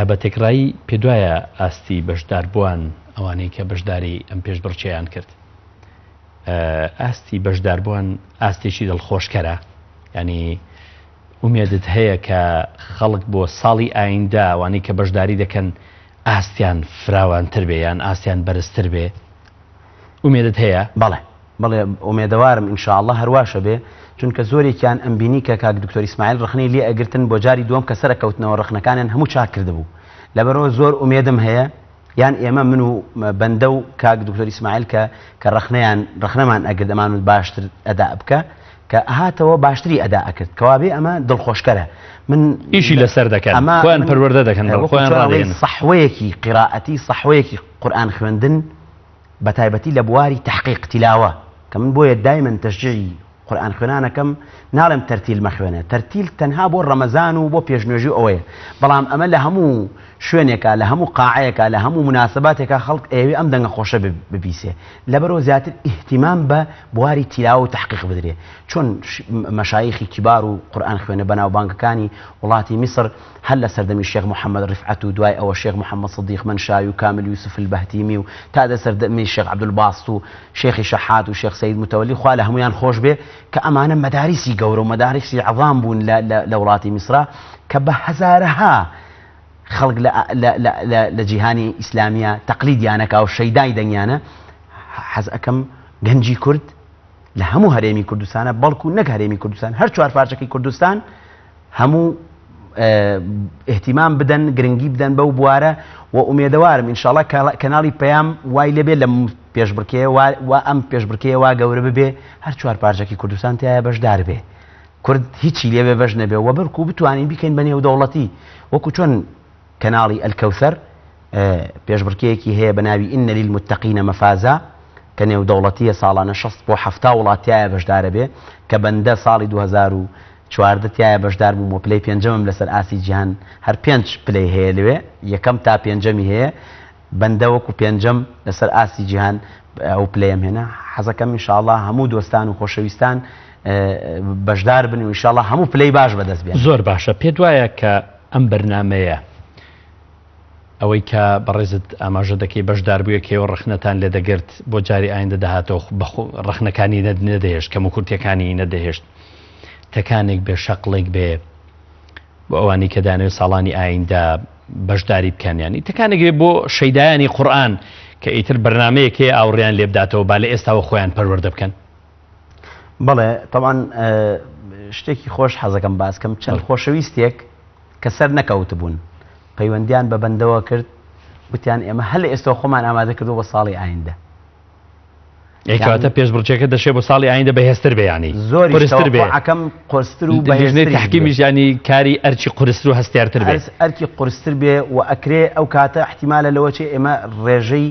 Speaker 2: بە تێکڕایی پێدوایە ئاستی بەشداربووان ئەوانەی کە بەشداری ئەم پێشبڕکێیان کرد. ئاستی بەشداربووان ئاستێکی دڵخۆشکەرە؟ یانی ئومێدت هەیە کە خەڵک بۆ ساڵی ئایندە ئەوانەی کە بەشداری دەکەن ئاستیان فراوانتر بێ یان ئاستیان بەرزتر بێ؟ ئومێدت هەیە؟
Speaker 1: بەڵێ بەڵێ ئومێدەوارم ان شاء اللە هەرواشە بێ چونکە زۆرێکیان ئەمبینی کە کاک دکتۆر ئیسماعیل ڕەخنەی لێ ئەگرتن بۆ جاری دووەم کە سەرەکەوتنەوە ڕەخنەکانیان هەموو چاک کردبوو لەبەرئەوە زۆر ئومێدم هەیە یان ئێمە من و بەندە و کاک دکتۆر ئیسماعیل کە کە ڕەخنەیان ڕەخنەمان ئەگرت ئەمان وت باشتر ئەدا بکە کە ئەهاتەوە باشتری ئەدا ئەکرد کەوابێ ئەمە دڵخۆشکەرە من
Speaker 2: ئیشی لەسەر دەکەن
Speaker 1: ئەمە
Speaker 2: خۆیان
Speaker 1: من
Speaker 2: پەروەردە دەکەن بەڵێ
Speaker 1: وەکو
Speaker 2: خۆیان
Speaker 1: چۆن ئەڵێی
Speaker 2: ڕادەهێنن.
Speaker 1: سەحوەیەکی قیرائەتی سەحوەیەکی قورئان خوێندن بەتایبەتی لە بواری تەحقیق تیلاوە کە من بۆیە دایمەن تەشجیعی قورئان خوێنان ئەکەم ناڵێم تەرتیل مەخوێنە تەرتیل تەنها بۆ ڕەمەزان و بۆ پێشنوێژی و ئەوەیە بەڵام ئەمە لە هەموو شوێنێکا لە هەموو قاعەیەکا لە هەموو موناسەباتێکا خەڵک ئەیەوێ ئەم دەنگە خۆشە ببیسێ لەبەرئەوە زیاتر ئیهتیمام بە بواری تیلاوە و تەحقیق بدرێ چۆن مەشایخی کیبار و قورئان خوێنە بەناوبانگەکانی وڵاتی میسر هەر لە سەردەمی شێخ محەمەد ڕیفعەت و دوای ئەوە شێخ محەمەد سدیق مەنشاوی و کامل یوسف البهتیمی و تا دە سەردەمی شێخ عەبدولباست و شێخی شەحات و شێخ سەید متەوەلی خوا لە هەموویان خۆش بێ کە ئەمانە مەداریسی گەورە و مەداریسی عەزام بوون لە لە لە وڵاتی میسرا کە بە هەزارەها خەڵک لە لە لە لە لە جیهانی ئیسلامیە تەقلیدیان ئەکا و شەیدای دەنگیانە حەز ئەکەم گەنجی کورد لە هەموو هەرێمی کوردستانە بەڵکو نەک هەرێمی کوردستان هەر چوار پارچەکەی کوردستان هەموو ئیهتیمام بدەن گرنگی بدەن بەو بوارە و ئومێدەوارم ئینشاڵا کەناڵی پەیام وای لێبێ لەم پێشبڕکێیە وا ئەم پێشبڕکێیە وا گەورە ببێ هەر چوار پارچەکی کوردستان تیایا بەشدار بێ کورد هیچی لێ بێ بەش نەبێ و بەڵکو بتوانین بیکەین بە نێودەوڵەتی وەکو چۆن کەناڵی الکوثر پێشبڕکێیەکی هەیە بە ناوی ان للمتقین مفازا کە نێودەوڵەتییە ساڵانە 60 بۆ 70 وڵات تیایا بەشدارەبێ کە بەندە ساڵی 2014 تیایا بەشدار بووم و پلەی پێنجەمم لەسەر ئاستی جیهان هەر پێنج پلەی هەیە لەوێ یەکەم تا پێنجەمی هەیە بەندە وەکو پێنجەم لەسەر ئاستی جیهان ئەو پلەیەم هێنا حەزەکەم ئینشاڵڵا هەموو دۆستان و خۆشەویستان بەشدار بن و ئینشاڵڵا هەموو پلەی باش بەدەست بێنن.
Speaker 2: زۆر باشە پێت وایە کە ئەم بەرنامەیە ئەوەی کە بەڕێزت ئاماژە دەکەی بەشداربوویەک هەیە و ڕەخنەتان لێ دەگرت بۆ جاری ئایندە دەهاتەوە ڕەخنەکانی نەدەهێشت کەموکورتیەکانی نەدەهێشت تەکانێک بێ شەقڵێک بێ بۆ ئەوانەی کە دانەوێت ساڵانی ئایندە بەشداری بکەن ینی تەکانێک بێ بۆ شەیدایانی قورئان کە ئیتر بەرنمەیەک هەیە ئاوڕیان لێ بداتەوە با لە ئێستاوە خۆیان پەروەردە بکەن.
Speaker 1: بەڵێ تەبعەن شتێکی خۆش حەزەکەم باس کەم چەند خۆشەویستێک کە سەر نەکەوتبوون پەیوەندیان بە بەندەوە کرد وتیان ئێمە هەر لە ئێستەوە خۆمان ئامادە کردووە بۆ ساڵی ئایندە.
Speaker 2: ئەی کەواتە پێشبڕکێکە دەشێ بۆ ساڵی ئایندە بەهێزتر بێ یانی
Speaker 1: زۆریش
Speaker 2: قورستر بێ
Speaker 1: تەوەقوعەکەم قورستر و
Speaker 2: لیژنەی
Speaker 1: بەهێزتریش بێ.
Speaker 2: تەحکیمیش یانی کاری ئەرکی قورستر و هەستیارتر بێ.
Speaker 1: ئەرکی قورستر بێ و ئەکرێ ئەو کاتە ئیحتیمالە لەوە چێ ئێمە ڕێژەی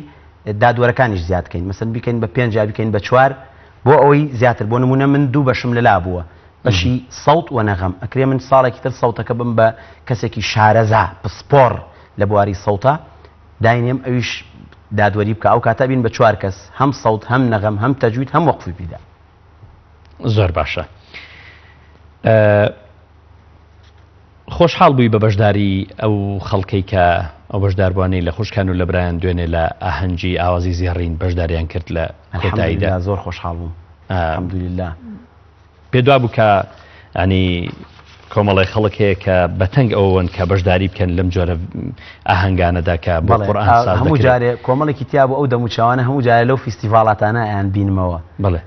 Speaker 1: دادوەرەکانیش زیاد کەین مەسەن بیکەین بە پێنج یا بیکەین بە چوار بۆ ئەوەی زیاتر بۆ نمونە من دوو بەشم لەلا بووە بەشی سەوت و نەغەم ئەکرێ من ساڵێکی تر سەوتەکە بم بە کەسێکی شارەزا پسپۆڕ لە بواری سەوتا داینێم ئەویش دادوەری بکا ئەو کاتە بین بە چوار کەس هەم سەوت هەم نەغەم هەم تەجوید هەم وەقفی پیدا.
Speaker 2: زۆر باشە خۆشحاڵ بووی بە بەشداری ئەو خەڵکەی کە ئەو بەشداربووانەی لە خوشکان و لە برایان دوێنێ لە ئاهەنگی ئاوازی زێڕین بەشداریان کرد لە کۆتاییدا؟
Speaker 1: الحمدللە زۆر خۆشحاڵ بووم الحمدللە.
Speaker 2: پێت وابوو کە ینی کۆمەڵی خەڵک هەیە کە بەتەنگ ئەوەن کە بەشداری بکەن لەم جۆرە ئاهەنگانەدا کە بۆ قورئان ساز
Speaker 1: هەموو
Speaker 2: دەکرێت؟
Speaker 1: جارێ کۆمەڵێکی تیا بوو ئەو دەموچاوانە هەموو جارێ لەو فیستیڤاڵاتانە ئەیان بینمەوە
Speaker 2: بەڵێ.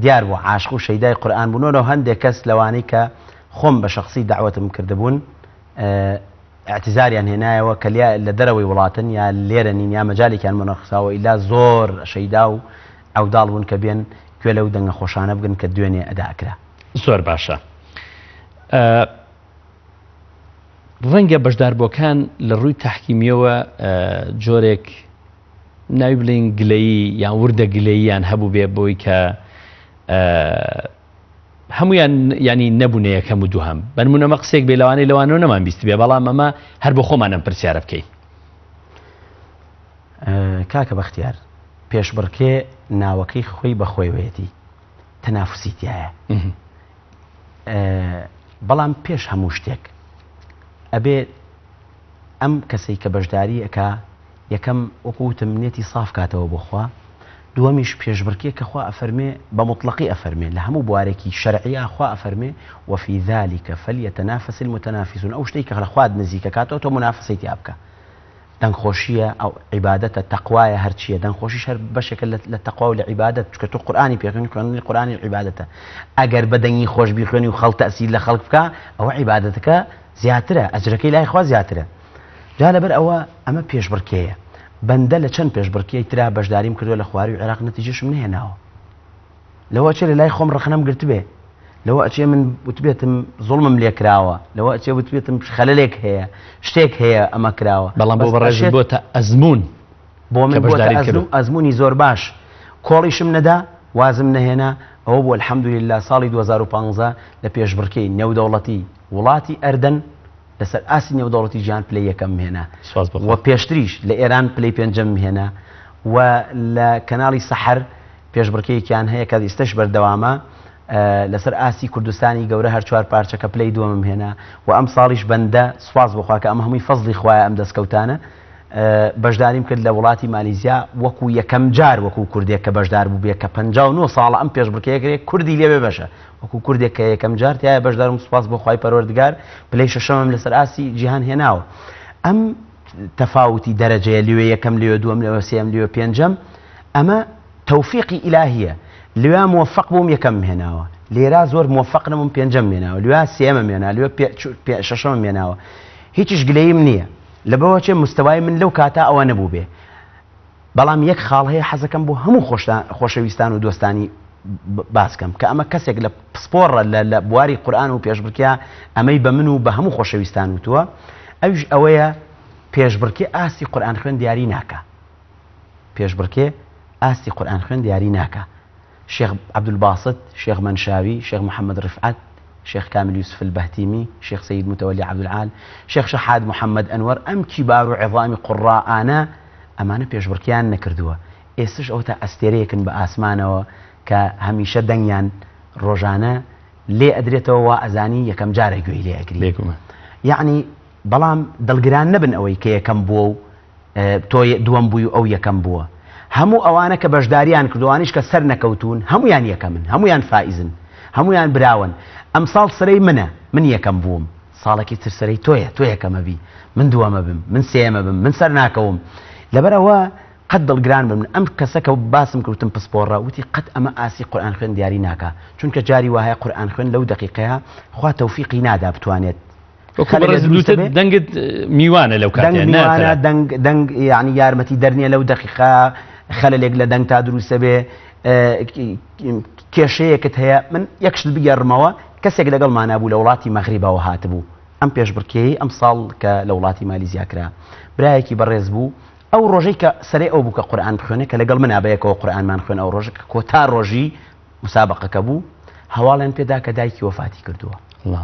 Speaker 1: دیار بوو عاشق و شەیدای قورئان بوون و هەندێک کەس لەوانەی کە خۆم بە شەخسی دەعوەتم کردبوون ئیعتیزاریان هێنایەوە کە لیا لە دەرەوەی وڵاتن یا لێرە نین یا مەجالێکیان بۆ نەڕەخساوە ئیلا زۆر شەیدا و عەوداڵ بوون کە بێن گوێ لەو دەنگە خۆشانە بگرن کە دوێنێ ئەدا ئەکرا.
Speaker 2: زۆر باشە. ڕەنگە بەشداربووەکان لە ڕووی تەحکیمییەوە جۆرێک ناوی بڵێین گلەیی یان وردە گلەییان هەبووبێ بۆی کە هەمویان ینی نەبوونە یەکەم و دووهەم بەنمونەمە قسێک بێ لەوانەیە لەوانەوە نەمان بیست بێ بەڵام ئەمە هەر بۆ خۆمان ئەم پرسیارە بکەین.
Speaker 1: کاکە بەختیار پێشبڕکێ ناوەکەی خۆی بە خۆیوەیەتی تەنافوسی تایە بەڵام پێش هەموو شتێک ئەبێ ئەم کەسەی کە بەشداری ئەکا یەکەم وەکو وتم نێتی ساف کاتەوە بۆ خوا. دووەمیش پێشبڕکێ کە خوا ئەفەرمێ بە موتڵەقی ئەفەرمێ لە هەموو بوارێکی شەرعیا خوا ئەفەرمێ وفی ذلک فلیتنافس المتنافسون ئەو شتەی کە لە خوات نزیکەکاتەوە تۆ مونافەسەی تیا بکە دەنگخۆشیە ئەو عیبادەتە تەقوایە هەرچیە دەنگخۆشیش هەر بەشێکە لە تەقوا و لە عیبادەت چونکە تۆ قورئانی پێخوێنی خوێندنی قورئانی عیبادەتە ئەگەر بە دەنگی خۆش بیخوێنی و خەڵک تەئسیر لە خەڵک بکا ئەوە عیبادەتەکە زیاترە ئەجرەکەی لای خوا زیاترە جا لەبەر ئەوە ئەمە پێشبڕکێیە. بەندە لە چەند پێشبڕکێی ترا بەشداریم کردووە لە خوارووی عێراق نەتیجەشم نەهێناوە. لەوە ئەچێ لە لای خۆم ڕەخنەم گرتبێ. لەوە ئەچێ من وتبێتم زوڵمم لێ کراوە. لەوە ئەچێ وتبێتم خەلەلێک هەیە، شتێک هەیە ئەمە کراوە.
Speaker 2: بەڵام بۆ
Speaker 1: بەس
Speaker 2: بەڕێزت
Speaker 1: ئەشێت
Speaker 2: بۆتە ئەزموون
Speaker 1: بۆ
Speaker 2: کە
Speaker 1: من بۆتە
Speaker 2: بەشداریت
Speaker 1: ئەزنوو
Speaker 2: کردووە.
Speaker 1: ئەزموونی زۆر باش. کۆڵیشم نەدا، وازم نەهێنا، ئەوە بوو الحمدللە ساڵی 2015 لە پێشبڕکێی نێودەوڵەتی وڵاتی ئەردەن لەسەر ئاستی نێودەوڵەتی جیهان پلەی یەکەمم هێنا
Speaker 2: سوپاس بۆ
Speaker 1: و
Speaker 2: خوا.
Speaker 1: پێشتریش لە ئێران پلەی پێنجەمم هێنا و لە کەناڵی سەحەر پێشبڕکێیەکیان هەیە کە ئیستەش بەردەوامە لەسەر ئاستی کوردستانی گەورە هەر چوار پارچەکە پلەی دووەمم هێنا و ئەمساڵیش بەندە سوپاس بۆ خوا کە ئەمە هەمووی فەزڵی خوایە ئەم دەستکەوتانە بەشداریم کرد لە وڵاتی مالیزیا وەکو یەکەم جار وەکو کوردێک کە بەشدار بووبێ کە 59 ساڵە ئەم پێشبڕکێیە کرێ کوردی لێ بێ بەشە وەکو کوردێک کە یەکەم جار تیایا بەشدارم سوپاس بۆ خوای پەروەردگار پلەی شەشەمم لەسەر ئاستی جیهان هێناوە ئەم تەفاوتی دەرەجەیە لوێ یەکەم لوێ دووەم لەوە سێم لوێ پێنجەم ئەمە تەوفیقی ئیلاهیە لوێ مۆفق بووم یەکەم هێناوە لێرا زۆر مۆفق نەبووم پێنجەم هێناوە لوێ سێمەم هێنا لوێ شەشەمم هێناوە هیچیش گلەییم نییە لەبەوە چێ مستەوای من لەو کاتە ئەوە نەبوو بێ بەڵام یەک خاڵ هەیە حەزەکەم بۆ هەموو خۆشەویستان و دۆستانی باس کەم کە ئەمە کەسێک لە پسپۆڕە لە لە بواری قورئان و پێشبڕکێ ئەمەی بە من و بە هەموو خۆشەویستان وتووە ئەویش ئەوەیە پێشبڕکێ ئاستی قورئان خوێن دیاری ناکا پێشبڕکێ ئاستی قورئان خوێن دیاری ناکا شێخ عەبدولباسط، شێخ مەنشاوی، شێخ محەمەد ڕیفعەت، شێخ کامیل یوسف البهتیمی، شێخ سەید متەوەلی عەبدولعال، شێخ شەحات محەمەد ئەنوەر، ئەم کیبار و عیظامی قوڕائانە ئەمانە پێشبڕکێیان نەکردووە، ئێستش ئەوەتا ئەستێرەیەکن بە ئاسمانەوە کە هەمیشە دەنگیان ڕۆژانە لێ ئەدرێتەوە وا ئەزانی یەکەم جارە گوێی لێ ئەگری.
Speaker 2: بێگومان.
Speaker 1: یەعنی بەڵام دڵگران نەبن ئەوەی کە یەکەم بووە و تۆ دووەم بووی و ئەو یەکەم بووە. هەموو ئەوانە کە بەشداریان کردووە، ئەوانەیش کە سەرنەکەوتوون، هەموویان یەکەمن، هەموویان فائیزن، هەموویان براوەن. ئەمساڵ سەرەی منە، من یەکەم بووم. ساڵێکی تر سەرەی تۆیە، تۆ یەکەم ئەبی، من دووەم ئەبم، من سێیەم ئەبم، من سەرناکەوم. لەبەر ئەوە قەت دڵگران بن. ئەم کەسە کە باسم کرد وتم پسپۆڕە، وتی قەت ئەمە ئاستی قورئانخوێن دیاری ناکا. چونکە جاری وایە قورئانخوێن لەو دەقیقەیە خوا تەوفیقی نادا بتوانێت
Speaker 2: وەکو بەڕێزت وتت دەنگت میوانە لەو
Speaker 1: کاتەیە دەنگ میوانە دەنگ دەنگ یعنی یارمەتی دەرنیە لەو دەقیقە خەلەلێک لە دەنگ تا دروستە بێ کێشەیەکت هەیە من یەک شت بگێڕمەوە کەسێک لەگەڵمانا بوو لە وڵاتی مەغریبەوە هاتبوو ئەم پێشبڕکێی ئەم ساڵ کە لە وڵاتی مالیزیا کرا برایەکی بەڕێز بوو ئەو ڕۆژەی کە سەرەی ئەو بوو کە قورئان بخوێنێ کە لەگەڵ منا بەیەکەوە قورئانمان خوێن ئەو ڕۆژە کە کۆتا ڕۆژی مسابقەکە بوو هەواڵیان پێدا کە دایکی وەفاتی کردووە.
Speaker 2: اللە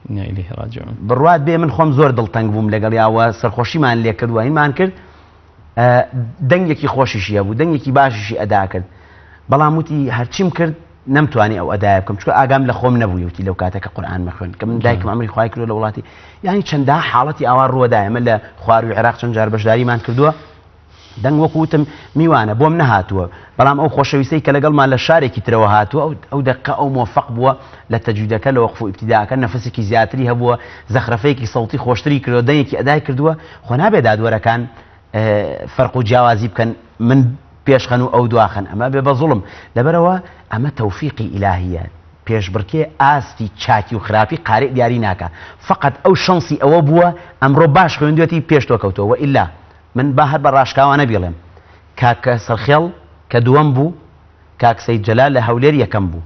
Speaker 2: انا الیه راجعون.
Speaker 1: بڕوات بێ من خۆم زۆر دڵتەنگ بووم لەگەڵیا و سەرخۆشیمان لێ کرد و هینمان کرد دەنگێکی خۆشیشی هەبوو دەنگێکی باشیشی ئەدا کرد بەڵام وتی هەرچیم کرد نەمتوانی ئەو ئەدایە بکەم چونکە ئاگام لە خۆم نەبوو وتی لەو کاتە کە قورئان مەخوێن کە من دایکم ئەمری خوای کردووە لە وڵاتی یعنی چەندە حاڵەتی ئاوا ڕووەدا ئێمە لە خواروی عێراق چەند جار بەشداریمان کردووە دەنگ وەکو وتم میوانە بۆم نەهاتووە بەڵام ئەو خۆشەویستەی کە لەگەڵمان لە شارێکی ترەوە هاتووە ئەو ئەو دەقە ئەو مۆفەق بووە لە تەجویدەکە لە وەقف و ئیبتیداکە نەفەسێکی زیاتری هەبووە زەخرەفەیەکی سەوتی خۆشتری کردووە دەنگێکی ئەدای کردووە خۆ نابێ دادوەرەکان فەرق و جیاوازی بکەن من پێشخەن و ئەو دواخەن ئەمە بێ بە زوڵم لەبەرەوە ئەمە تەوفیقی ئیلاهیە پێشبڕکێ ئاستی چاکی و خراپی قارئ دیاری ناکا فەقەت ئەو شەنسی ئەوە بووە ئەمڕۆ باش خوێندوێتی پێش تۆ کەوتووە وئیلا من با هەر بە ڕاشکاوانە بیڵێم کاک سەرخێڵ کە دووەم بوو کاک سەید جەلال لە هەولێر یەکەم بوو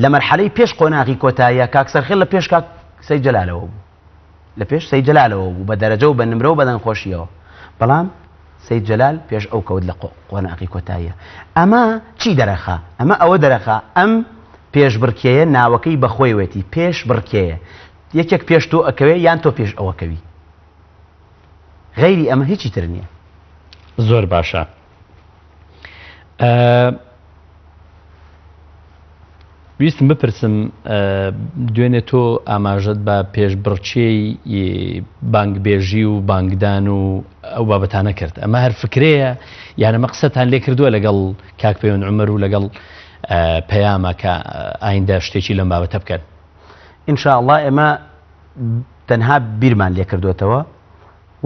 Speaker 1: لە مەرحەلەی پێش قۆناغی کۆتاییە کاک سەرخێڵ لە پێش کاک سەید جەلالەوە بوو لە پێش سەید جەلالەوە بوو بە دەرەجە و بە نمرە و بە دەنگخۆشیەوە بەڵام سەید جەلال پێش ئەو کەوت لە قۆناغی کۆتاییە ئەمە چی دەرەخا ئەمە ئەوە دەرەخا ئەم پێشبڕکێیە ناوەکەی بەخۆیوێتی پێش بڕکێیە یەکێک پێش تۆ ئەکەوێ یان تۆ پێش ئەوەکەوی غەیری ئەمە هیچی تر نییە.
Speaker 2: زۆر باشە ویستم بپرسم دوێنێ تۆ ئاماژەت بە پێشبڕکێی بانگبێژی و بانگدان و ئەو بابەتانە کرد، ئەمە هەر فکرەیە یان ئەمە قسەتان لێ کردووە لەگەڵ کاک پەیوەند عومەر و لەگەڵ پەیامە کە ئایندە شتێکی لەم بابەتە بکەن؟
Speaker 1: ان شاء اللە ئێمە تەنها بیرمان لێ کردووەتەوە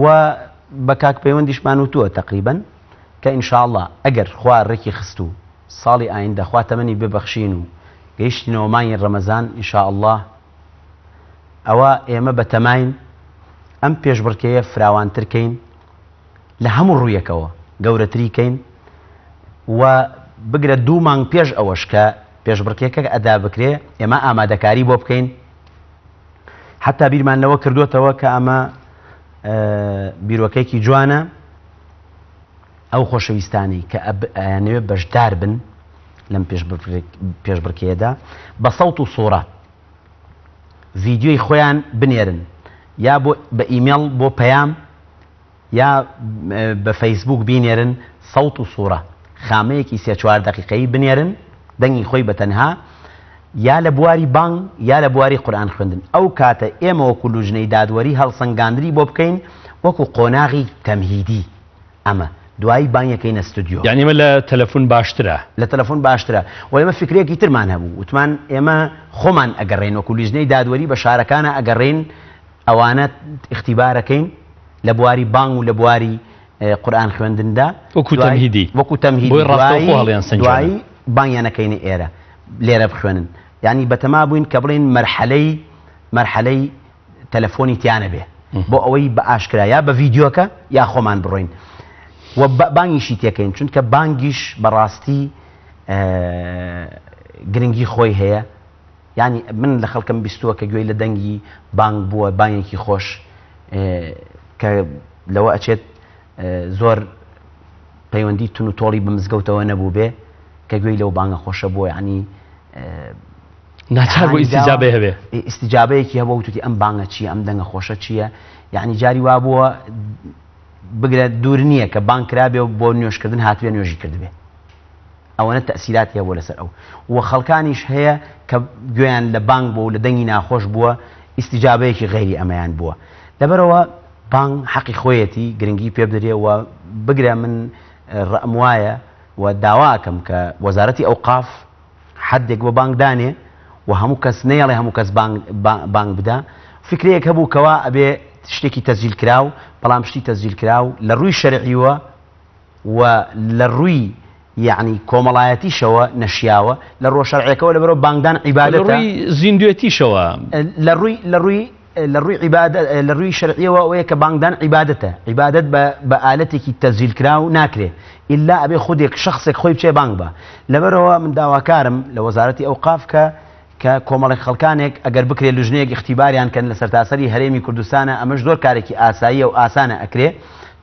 Speaker 1: و بە کاک پەیوەندیشمان وتووە تەقریبەن کە ان شاء اللە ئەگەر خوا ڕێکی خست و ساڵی ئایندە خوا تەمەنی ببەخشین و گەیشتینەوە مانگی ڕەمەزان ان شاء اللە ئەوە ئێمە بەتەماین ئەم پێشبڕکێیە فراوانتر کەین لە هەموو ڕوویەکەوە گەورەتری کەین و بگرە دوو مانگ پێش ئەوەش کە پێشبڕکێکە ئەدا بکرێ ئێمە ئامادەکاری بۆ بکەین حتا بیرمان لەوە کردوێتەوە کە ئەمە بیرۆکەیەکی جوانە ئەو خۆشەویستانەی کە ئەیانەوێت بەشدار بن لەم پێشبڕکێیەدا بە سەوت و سوڕە ڤیدیۆی خۆیان بنێرن یا بۆ بە ئیمێڵ بۆ پەیام یا بە فەیسبوک بینێرن سەوت و سوڕە خامەیەکی سێ چوار دەقیقەیی بنێرن دەنگی خۆی بە تەنها یا لە بواری بانگ یا لە بواری قورئان خوێندن ئەو کاتە ئێمە وەکو لوجنەی دادوەری هەڵسەنگاندنی بۆ بکەین وەکو قۆناغی تەمهیدی ئەمە دوایی بانگەکەینە ستودیۆ.
Speaker 2: یانی ئەمە لە تەلەفون باشترە؟
Speaker 1: لە تەلەفون باشترە و ئێمە فیکرەیەکی ترمان هەبوو وتمان ئێمە خۆمان ئەگەڕێین وەکو لیژنەی دادوەری بە شارەکانا ئەگەڕێین ئەوانە ئیختیبارەکەین لە بواری بانگ و لە بواری قورئان خوێندندا
Speaker 2: وەکو تەمهیدی
Speaker 1: وەکو تەمهیدی
Speaker 2: بۆی ڕاستەوخۆ هەڵیان سەنگێنن.
Speaker 1: دوایی بانگیان ئەکەینە ئێرە لێرە بخوێنن یانی بەتەما بووین کە بڵێین مەرحەلەی مەرحەلەی تەلەفۆنی تیا نەبێ بۆ ئەوەی بە ئاشکرا یا بە ڤیدیۆکە یا خۆمان بڕۆین و بانگیشی تێکەین چونکە بانگیش بەڕاستی گرنگی خۆی هەیە یعنی من لە خەڵکم بیستووە کە گوێی لە دەنگی بانگ بووە بانگێکی خۆش کە لەوە ئەچێت زۆر پەیوەندی تون و تۆڵی بە مزگەوتەوە نەبوو بێ کە گوێی لەو بانگە خۆشە بووە یعنی
Speaker 2: ناچار بوو ئیستیجابەی هەبێ.
Speaker 1: ئیستیجابەیەکی هەبوو وتوتی ئەم بانگە چییە ئەم دەنگە خۆشە چییە یعنی جاری وا بووە بگرە دوور نییە کە بانگ کرابێ و بۆ نوێژکردن هاتبێ نوێژی کردبێ ئەوەنە تەسیراتی هەبوو لەسەر ئەو و خەڵکانیش هەیە کە گوێیان لە بانگ بوو و لە دەنگی ناخۆش بووە ئیستیجابەیەکی غەیری ئەمەیان بووە لەبەرەوە بانگ حەقی خۆیەتی گرنگی پێ بدرێ و بگرە من ڕەئم وایە و داواکەم کە وەزارەتی ئەوقاف حەدێک بۆ بانگ دانێ و هەموو کەس نەیەڵێ هەموو کەس بانگ بانگ بدا فکرەیەک هەبوو کەوا ئەبێ شتێکی تەسجیل کراو بەڵام شتی تەسجیل کراو لە ڕووی شەرعیوە و لە ڕووی یعنی کۆمەڵایەتیشەوە نەشیاوە لە ڕووە شەرعیەکەوە لەبەرەوە بانگدان
Speaker 2: لە
Speaker 1: عیبادەتە
Speaker 2: ڕووی زیندوێتیشەوە.
Speaker 1: لە ڕووی لە ڕووی لە ڕووی عیبادە لە ڕووی شەرعیەوە ئەوەیە کە بانگدان عیبادەتە عیبادەت بە بە ئالەتێکی تەسجیل کراو ناکرێ ئیلا ئەبێ خودێک شەخسێک خۆی بچێ بانگ بە لەبەرەوە من داواکارم لە وەزارەتی ئەوقاف کە کە کۆمەڵێک خەڵکانێک ئەگەر بکرێ لوژنەیەک ئیختیباریان کەن لە سەرتاسەری هەرێمی کوردستانە ئەمەش زۆر کارێکی ئاساییە و ئاسانە ئەکرێ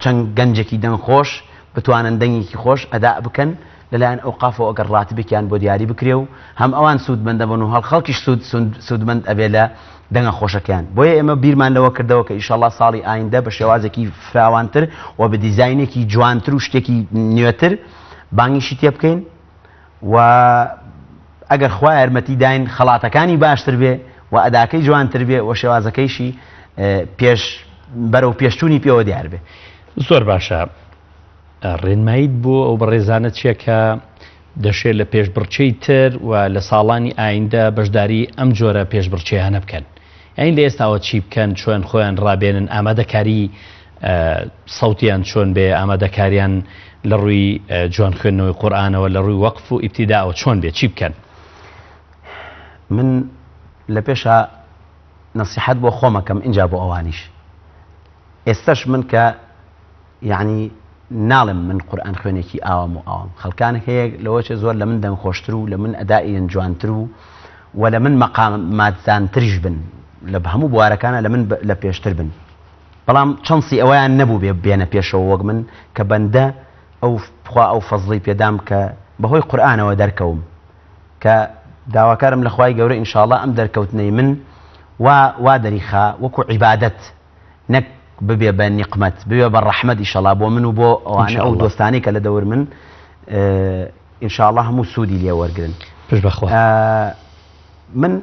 Speaker 1: چەند گەنجێکی دەنگ خۆش بتوانن دەنگێکی خۆش ئەدا بکەن لەلایەن ئەوقافەوە ئەگەر ڕاتبێکیان بۆ دیاری بکرێ و هەم ئەوان سوودمەند دەبن و هەڵ خەڵکیش سوود سوودمەند ئەبێ لە دەنگە خۆشەکەیان بۆیە ئێمە بیرمان لەوە کردەوە کە ئیشەڵا ساڵی ئایندە بە شێوازێکی فراوانتر و بە دیزاینێکی جوانتر و شتێکی نوێتر بانگیشی تێ بکەین و ئەگەر خوا یارمەتی داین خەڵاتەکانی باشتر بێ و ئەداکەی جوانتر بێ و شێوازەکەیشی پێش بەرەو پێشچوونی پێوە دیار بێ.
Speaker 2: زۆر باشە. ڕێنماییت بۆ ئەو بەڕێزانە چیە کە دەشێ لە پێشبڕکێی تر و لە ساڵانی ئایندە بەشداری ئەم جۆرە پێشبڕکێیانە بکەن؟ یانی لە ئێستاوە چی بکەن، چۆن خۆیان ڕابێنن، ئامادەکاری سەوتیان چۆن بێ، ئامادەکاریان لە ڕووی جوان خوێندنەوەی قورئانەوە، لە ڕووی وەقف و ئیبتیداوە چۆن بێ، چی بکەن؟
Speaker 1: من لە پێشا نەسیحەت بۆ خۆم ئەکەم ئینجا بۆ ئەوانیش. ئێستەش من کە یەعنی ناڵێم من قورئان خوێنێکی ئاوام و ئاوام خەڵکانێک هەیە لەوەچێ زۆر لە من دەنگ خۆشتر و لە من ئەدائیان جوانتر و و لە من مەقاماتزانتریش بن لە هەموو بوارەکانە لە من لە پێشتر بن بەڵام چەنسی ئەوەیان نەبوو بێ بێنە پێشەوە وەک من کە بەندە ئەو خوا ئەو فەزڵی پێدام کە بەهۆی قورئانەوە دەرکەوم کە داواکارم لە خوای گەورە ئینشاڵا ئەم دەرکەوتنەی من وا وا دەریخا وەکو عیبادەت نەک ببێ بە نیقمەت ببێ بە ڕەحمەت ئیشەڵا بۆ من و بۆ ئەوانە ئەو دۆستانەی کە لە دەور من ئینشاڵا هەموو سوودی لێ وەرگن
Speaker 2: پشت بەخوا.
Speaker 1: من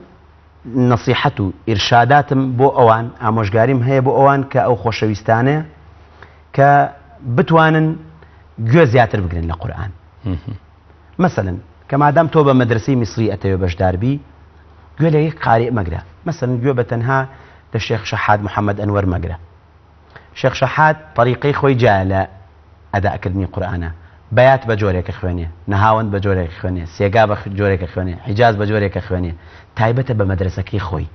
Speaker 1: نەسیحەت و ئیرشاداتم بۆ ئەوان، ئامۆژگاریم هەیە بۆ ئەوان کە ئەو خۆشەویستانە کە بتوانن گوێ زیاتر بگرن لە قورئان. مەسەلەن کە مادام تۆ بە مەدرەسەی میسری ئەتەوێ بەشدار بی گوێ لە یەک قاریء مەگرە، مەسەلەن گوێ بە تەنها لە شێخ شەحات محەمەد ئەنوەر مەگرە. شێخ شەحات تەریقەی خۆی جیایە لە ئەداء کردنی قورئانە، بەیات بە جۆرێک ئەخوێنێ، نەهاوەند بە جۆرێک ئەخوێنێ، سێگا بە جۆرێک ئەخوێنێ، حیجاز بە جۆرێک ئەخوێنێ، تایبەتە بە مەدرەسەکەی خۆی.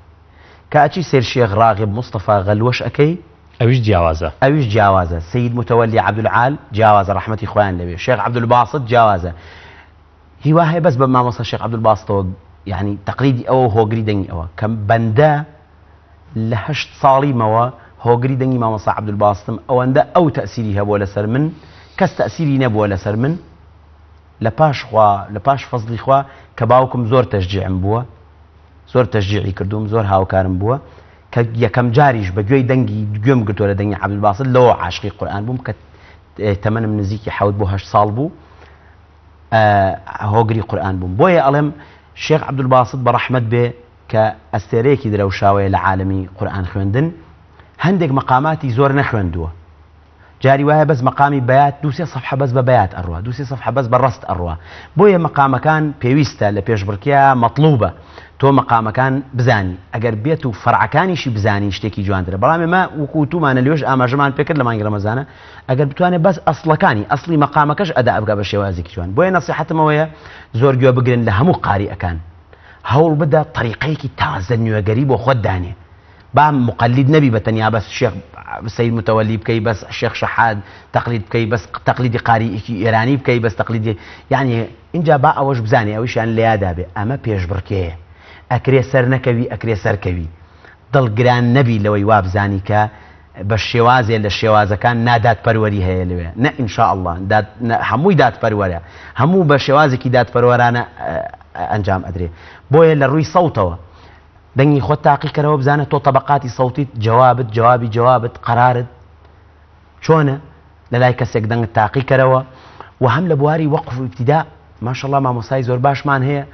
Speaker 1: کە ئەچی سەیر شێخ ڕاغب مستەفا غەلوەش ئەکەی،
Speaker 2: ئەویش جیاوازە.
Speaker 1: ئەویش جیاوازە، سەید متەوەلی عەبدولعال جیاوازە ڕەحمەتی خوایان لێبێ، شێخ عەبدولباسط جیاوازە، هیوا هەیە بەس بە مامۆستا شێخ عەبدولباستەوە یانی تەقلیدی ئەوە و هۆگری دەنگی ئەوە، کە بەندە لە هەشت ساڵیمەوە هۆگری دەنگی مامۆستا عەبدولباستم ئەوەندە ئەو تەئسیری هەبووە لەسەر من کەس تەئسیری نەبووە لەسەر من لە پاش خوا لە پاش فەزڵی خوا کە باوکم زۆر تەشجیعم بووە زۆر تەشجیعی کردووم زۆر هاوکارم بووە کە یەکەم جاریش بە گوێی دەنگی گوێم گرتووە لە دەنگی عەبدولباست لەوە عاشقی قورئان بووم کە تەمەنم نزیکی حەوت بۆ هەشت ساڵ بوو هۆگری قورئان بووم بۆیە ئەڵێم شێخ عەبدولباست بە ڕەحمەت بێ کە ئەستێرەیەکی درەوشاوەیە لە عالەمی قورئان خوێندن، هەندێک مەقاماتی زۆر نەخوێندووە، جاری وایە بەس مەقامی بەیات دوو سێ سەفحە بەس بە بەیات ئەڕوا، دوو سێ سەفحە بەس بە ڕەست ئەڕوا، بۆیە مەقامەکان پێویستە لە پێشبڕکێیا مەتڵوبە تۆ مەقامەکان بزانی، ئەگەر بێت و فەرعەکانیشی بزانی شتێکی جوانترە، بەڵام ئێمە وەکو وتومانە لێش ئاماژەمان پێکرد لە مانگی ڕەمەزانە ئەگەر بتوانێت بەس ئەسڵەکانی ئەسڵی مەقامەکەش ئەدا بکا بە شێوازێکی جوان، بۆیە نەسیحەتم ئەوەیە زۆر گوێ بگرن لە هەموو قاریئەکان. هەوڵ بدە تەریقەیەکی تازە نوێگەری بۆ خۆت دانێ با مقلید نەبی بە تەنیا بەس شێخ سەید متەوەلی بکەی بەس شێخ شەحات تەقلید بکەی بەس تەقلیدی قاریئێکی ئێرانی بکەی بەس تەقلیدی یعنی ئینجا با ئەوەش بزانێ ئەویشیان لە یادا بێ ئەمە پێشبڕکێیە ئەکرێ سەر نەکەوی ئەکرێ سەرکەوی دڵگران نەبی لەوەی وابزانی کە بە شێوازێ لە شێوازەکان نادادپەروەری هەیە لەوێ نە ان شاء اللە داد هەمووی دادپەروەرە هەموو بە شێوازێکی دادپەروەرانە ئەنجام ئەدرێ بۆیە لە ڕووی سەوتەوە دەنگی خۆت تاقیکەرەوە بزانە تۆ تەبقاتی سەوتیت جوابت جوابی جوابت قەرارت چۆنە لە لای کەسێک دەنگت تاقی کەرەوە و هەم لە بواری وەقف و ئیبتیدا ماشەڵا مامۆستای زۆر باشمان هەیە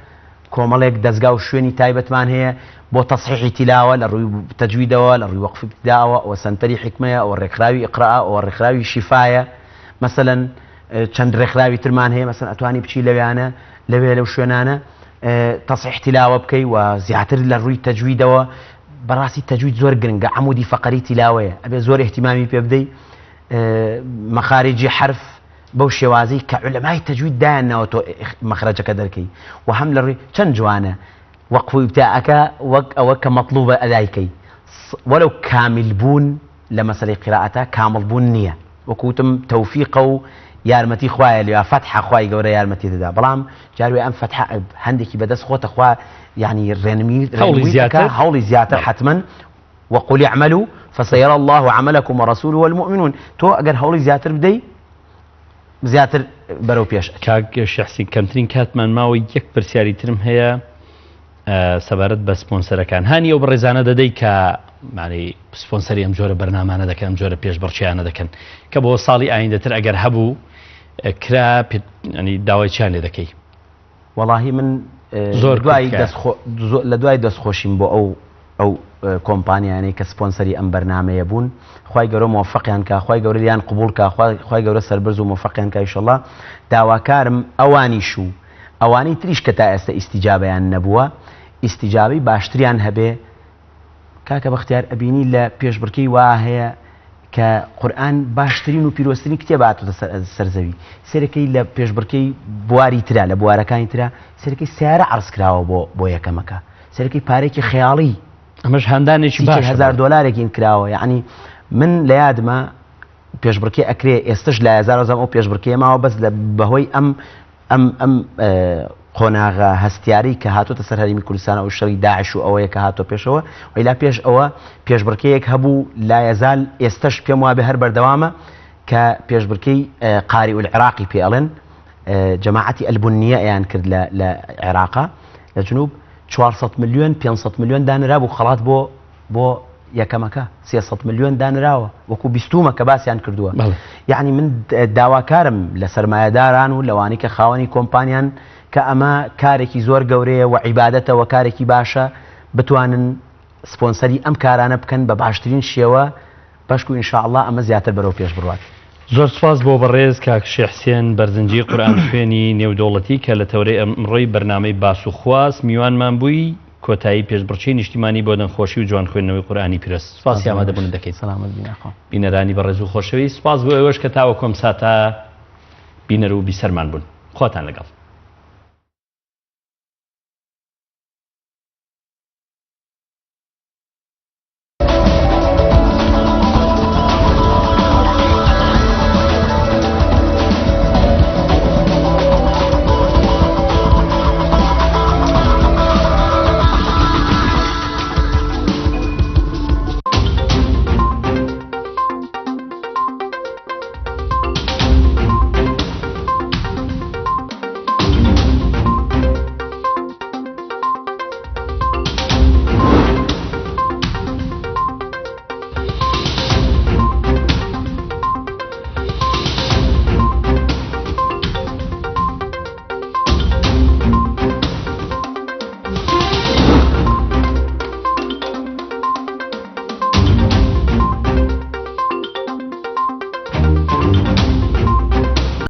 Speaker 1: کۆمەڵێک دەزگا و شوێنی تایبەتمان هەیە بۆ تەسحیحی تیلاوە لە ڕووی تەجویدەوە لە ڕووی وەقف ئیبتیداوە ئەوە سەنتەری حیکمەیە ئەوە ڕێکخراوی ئیقرا ئەوە ڕێکخراوی شیفایە مەسەلەن چەند ڕێکخراوی ترمان هەیە مەسەن ئەتوانی بچی لەویانە لەوێ لەو شوێنانە تەسحیح تیلاوە بکەی و زیاتر لە ڕووی تەجویدەوە بەڕاستی تەجوید زۆر گرنگە عەمودی فەقەری تیلاوەیە ئەبێ زۆر ئیهتیمامی پێ بدەی مەخارجی حەرف بەو شێوازەی کە عولەمای تەجوید دایان ناوە تۆ مەخرەجەکە دەرکەی و هەم لە ڕووی چەند جوانە وەقف و ئیبتاءەکە وەک ئەوە کە مەطلوبە ئەدای کەی وەلو کامل بوون لە مەسەلەی قیرائەتا کامڵ بوون نییە وەکو وتم تەوفیقە و یارمەتی خوایە لێ فەتحە خوای گەورە یارمەتی دەدا بەڵام جاروێ ئەم فەتحە هەندێکی بەدەست خۆتە خوا یعنی ڕێنمی
Speaker 2: هەوڵی زیاتر
Speaker 1: هەوڵی زیاتر حتمما وقل اعملوا فسيرى الله عملكم ورسوله والمؤمنون تۆ ئەگەر هەوڵی زیاتر بدەی زیاتر بەرەو پێش ئەچی.
Speaker 2: کاک شەحسین کەمترین کاتمان ماوە یەک پرسیاری ترم هەیە سەبارەت بە سپۆنسەرەکان هانی ئەو بەڕێزانە دەدەی کە معنی سپۆنسەری ئەم جۆرە بەرنامانە دەکەن ئەم جۆرە پێشبڕکێیانە دەکەن کە بۆ ساڵی ئایندەتر ئەگەر هەبوو کرا ینی داوای چیان لێ دەکەی
Speaker 1: وەڵاهی من زۆر دوای لە دوای دەستخۆشیم بۆ ئەو ئەو کۆمپانیانەی کە سپۆنسەری ئەم بەرنامەیە بوون خوای گەورە مۆفەقیان کا خوای گەورە لیان قبوڵ کا خوای گەورە سەربەرز و مۆفەقیان کا ئیشەڵا داواکارم ئەوانیش و ئەوانەی تریش کە تا ئێستا ئیستیجابەیان نەبووە ئیستیجابەی باشتریان هەبێ کاکە بەختیار ئەبینی لە پێشبڕکێی وا هەیە کە قورئان باشترین و پیرۆزترین کتێب هاتوتە سەر زەوی سەرەکەی لە پێشبڕکێی بواری ترا لە بوارەکانی ترا سەرەکەی سیارە عەرز کراوە بۆ بۆ یەکەمەکە سەرەکەی پارێکی خەیاڵی
Speaker 2: ئەمەش هاندانێکی باش
Speaker 1: هزار دۆلارێکین کراوە یعنی من لە یادمە پێشبڕکێ ئەکرێ ئێستش لە هەزار وزم ئەو پێشبڕکێ ماوە بەس لە بەهۆی ئەم ئەم ئەم قۆناغە هەستیارەی کە هاتۆتە سەر هەرێمی کوردستان ئەو شەڕی داعش و ئەوەیە کە هاتۆ پێشەوە وەیلا پێش ئەوە پێشبڕکێیەک هەبوو لایەزال ئێستش پێم وابێ هەر بەردەوامە کە پێشبڕکێی قاری العراقی پێ ئەڵێن جەماعەتی ئەلبنیە ئەیان کرد لە لە عێراقا لە جنوب 400 ملیۆن 500 ملیۆن دانرابوو خەڵات بۆ بۆ یەکەمەکە 300 ملیۆن دانراوە وەکو بیستومە کە باسیان کردووە یعنی من داواکارم لە سەرمایەداران و لەوانی کە خاوەنی کۆمپانیان کە ئەمە کارێکی زۆر گەورەیە و عیبادەتە و کارێکی باشە بتوانن سپۆنسەری ئەم کارانە بکەن بە باشترین شێوە بەشکو ان شاء اللە ئەمە زیاتر بەرەو پێش بڕوات.
Speaker 2: زۆر سوپاس بۆ بەڕێز کاک شێخ حسێن بەرزنجی قورئان خوێنی نێودەوڵەتی کە لە تەورەی ئەمڕۆی بەرنامەی باس و خواس میوانمان بووی کۆتایی پێشبڕکێی نیشتیمانی بۆ دەنگخۆشی و جوان خوێندنەوەی قورئانی پیرۆز سوپاسی ئامادەبوونت دەکەین.
Speaker 1: سەلامەت بی یاخوا.
Speaker 2: بینەرانی بەڕێز و خۆشەویست سوپاس بۆ ئێوەش کە تاوەکو ئەم ساتە بینەر و بیسەرمان بوون. خواتان لەگەڵ.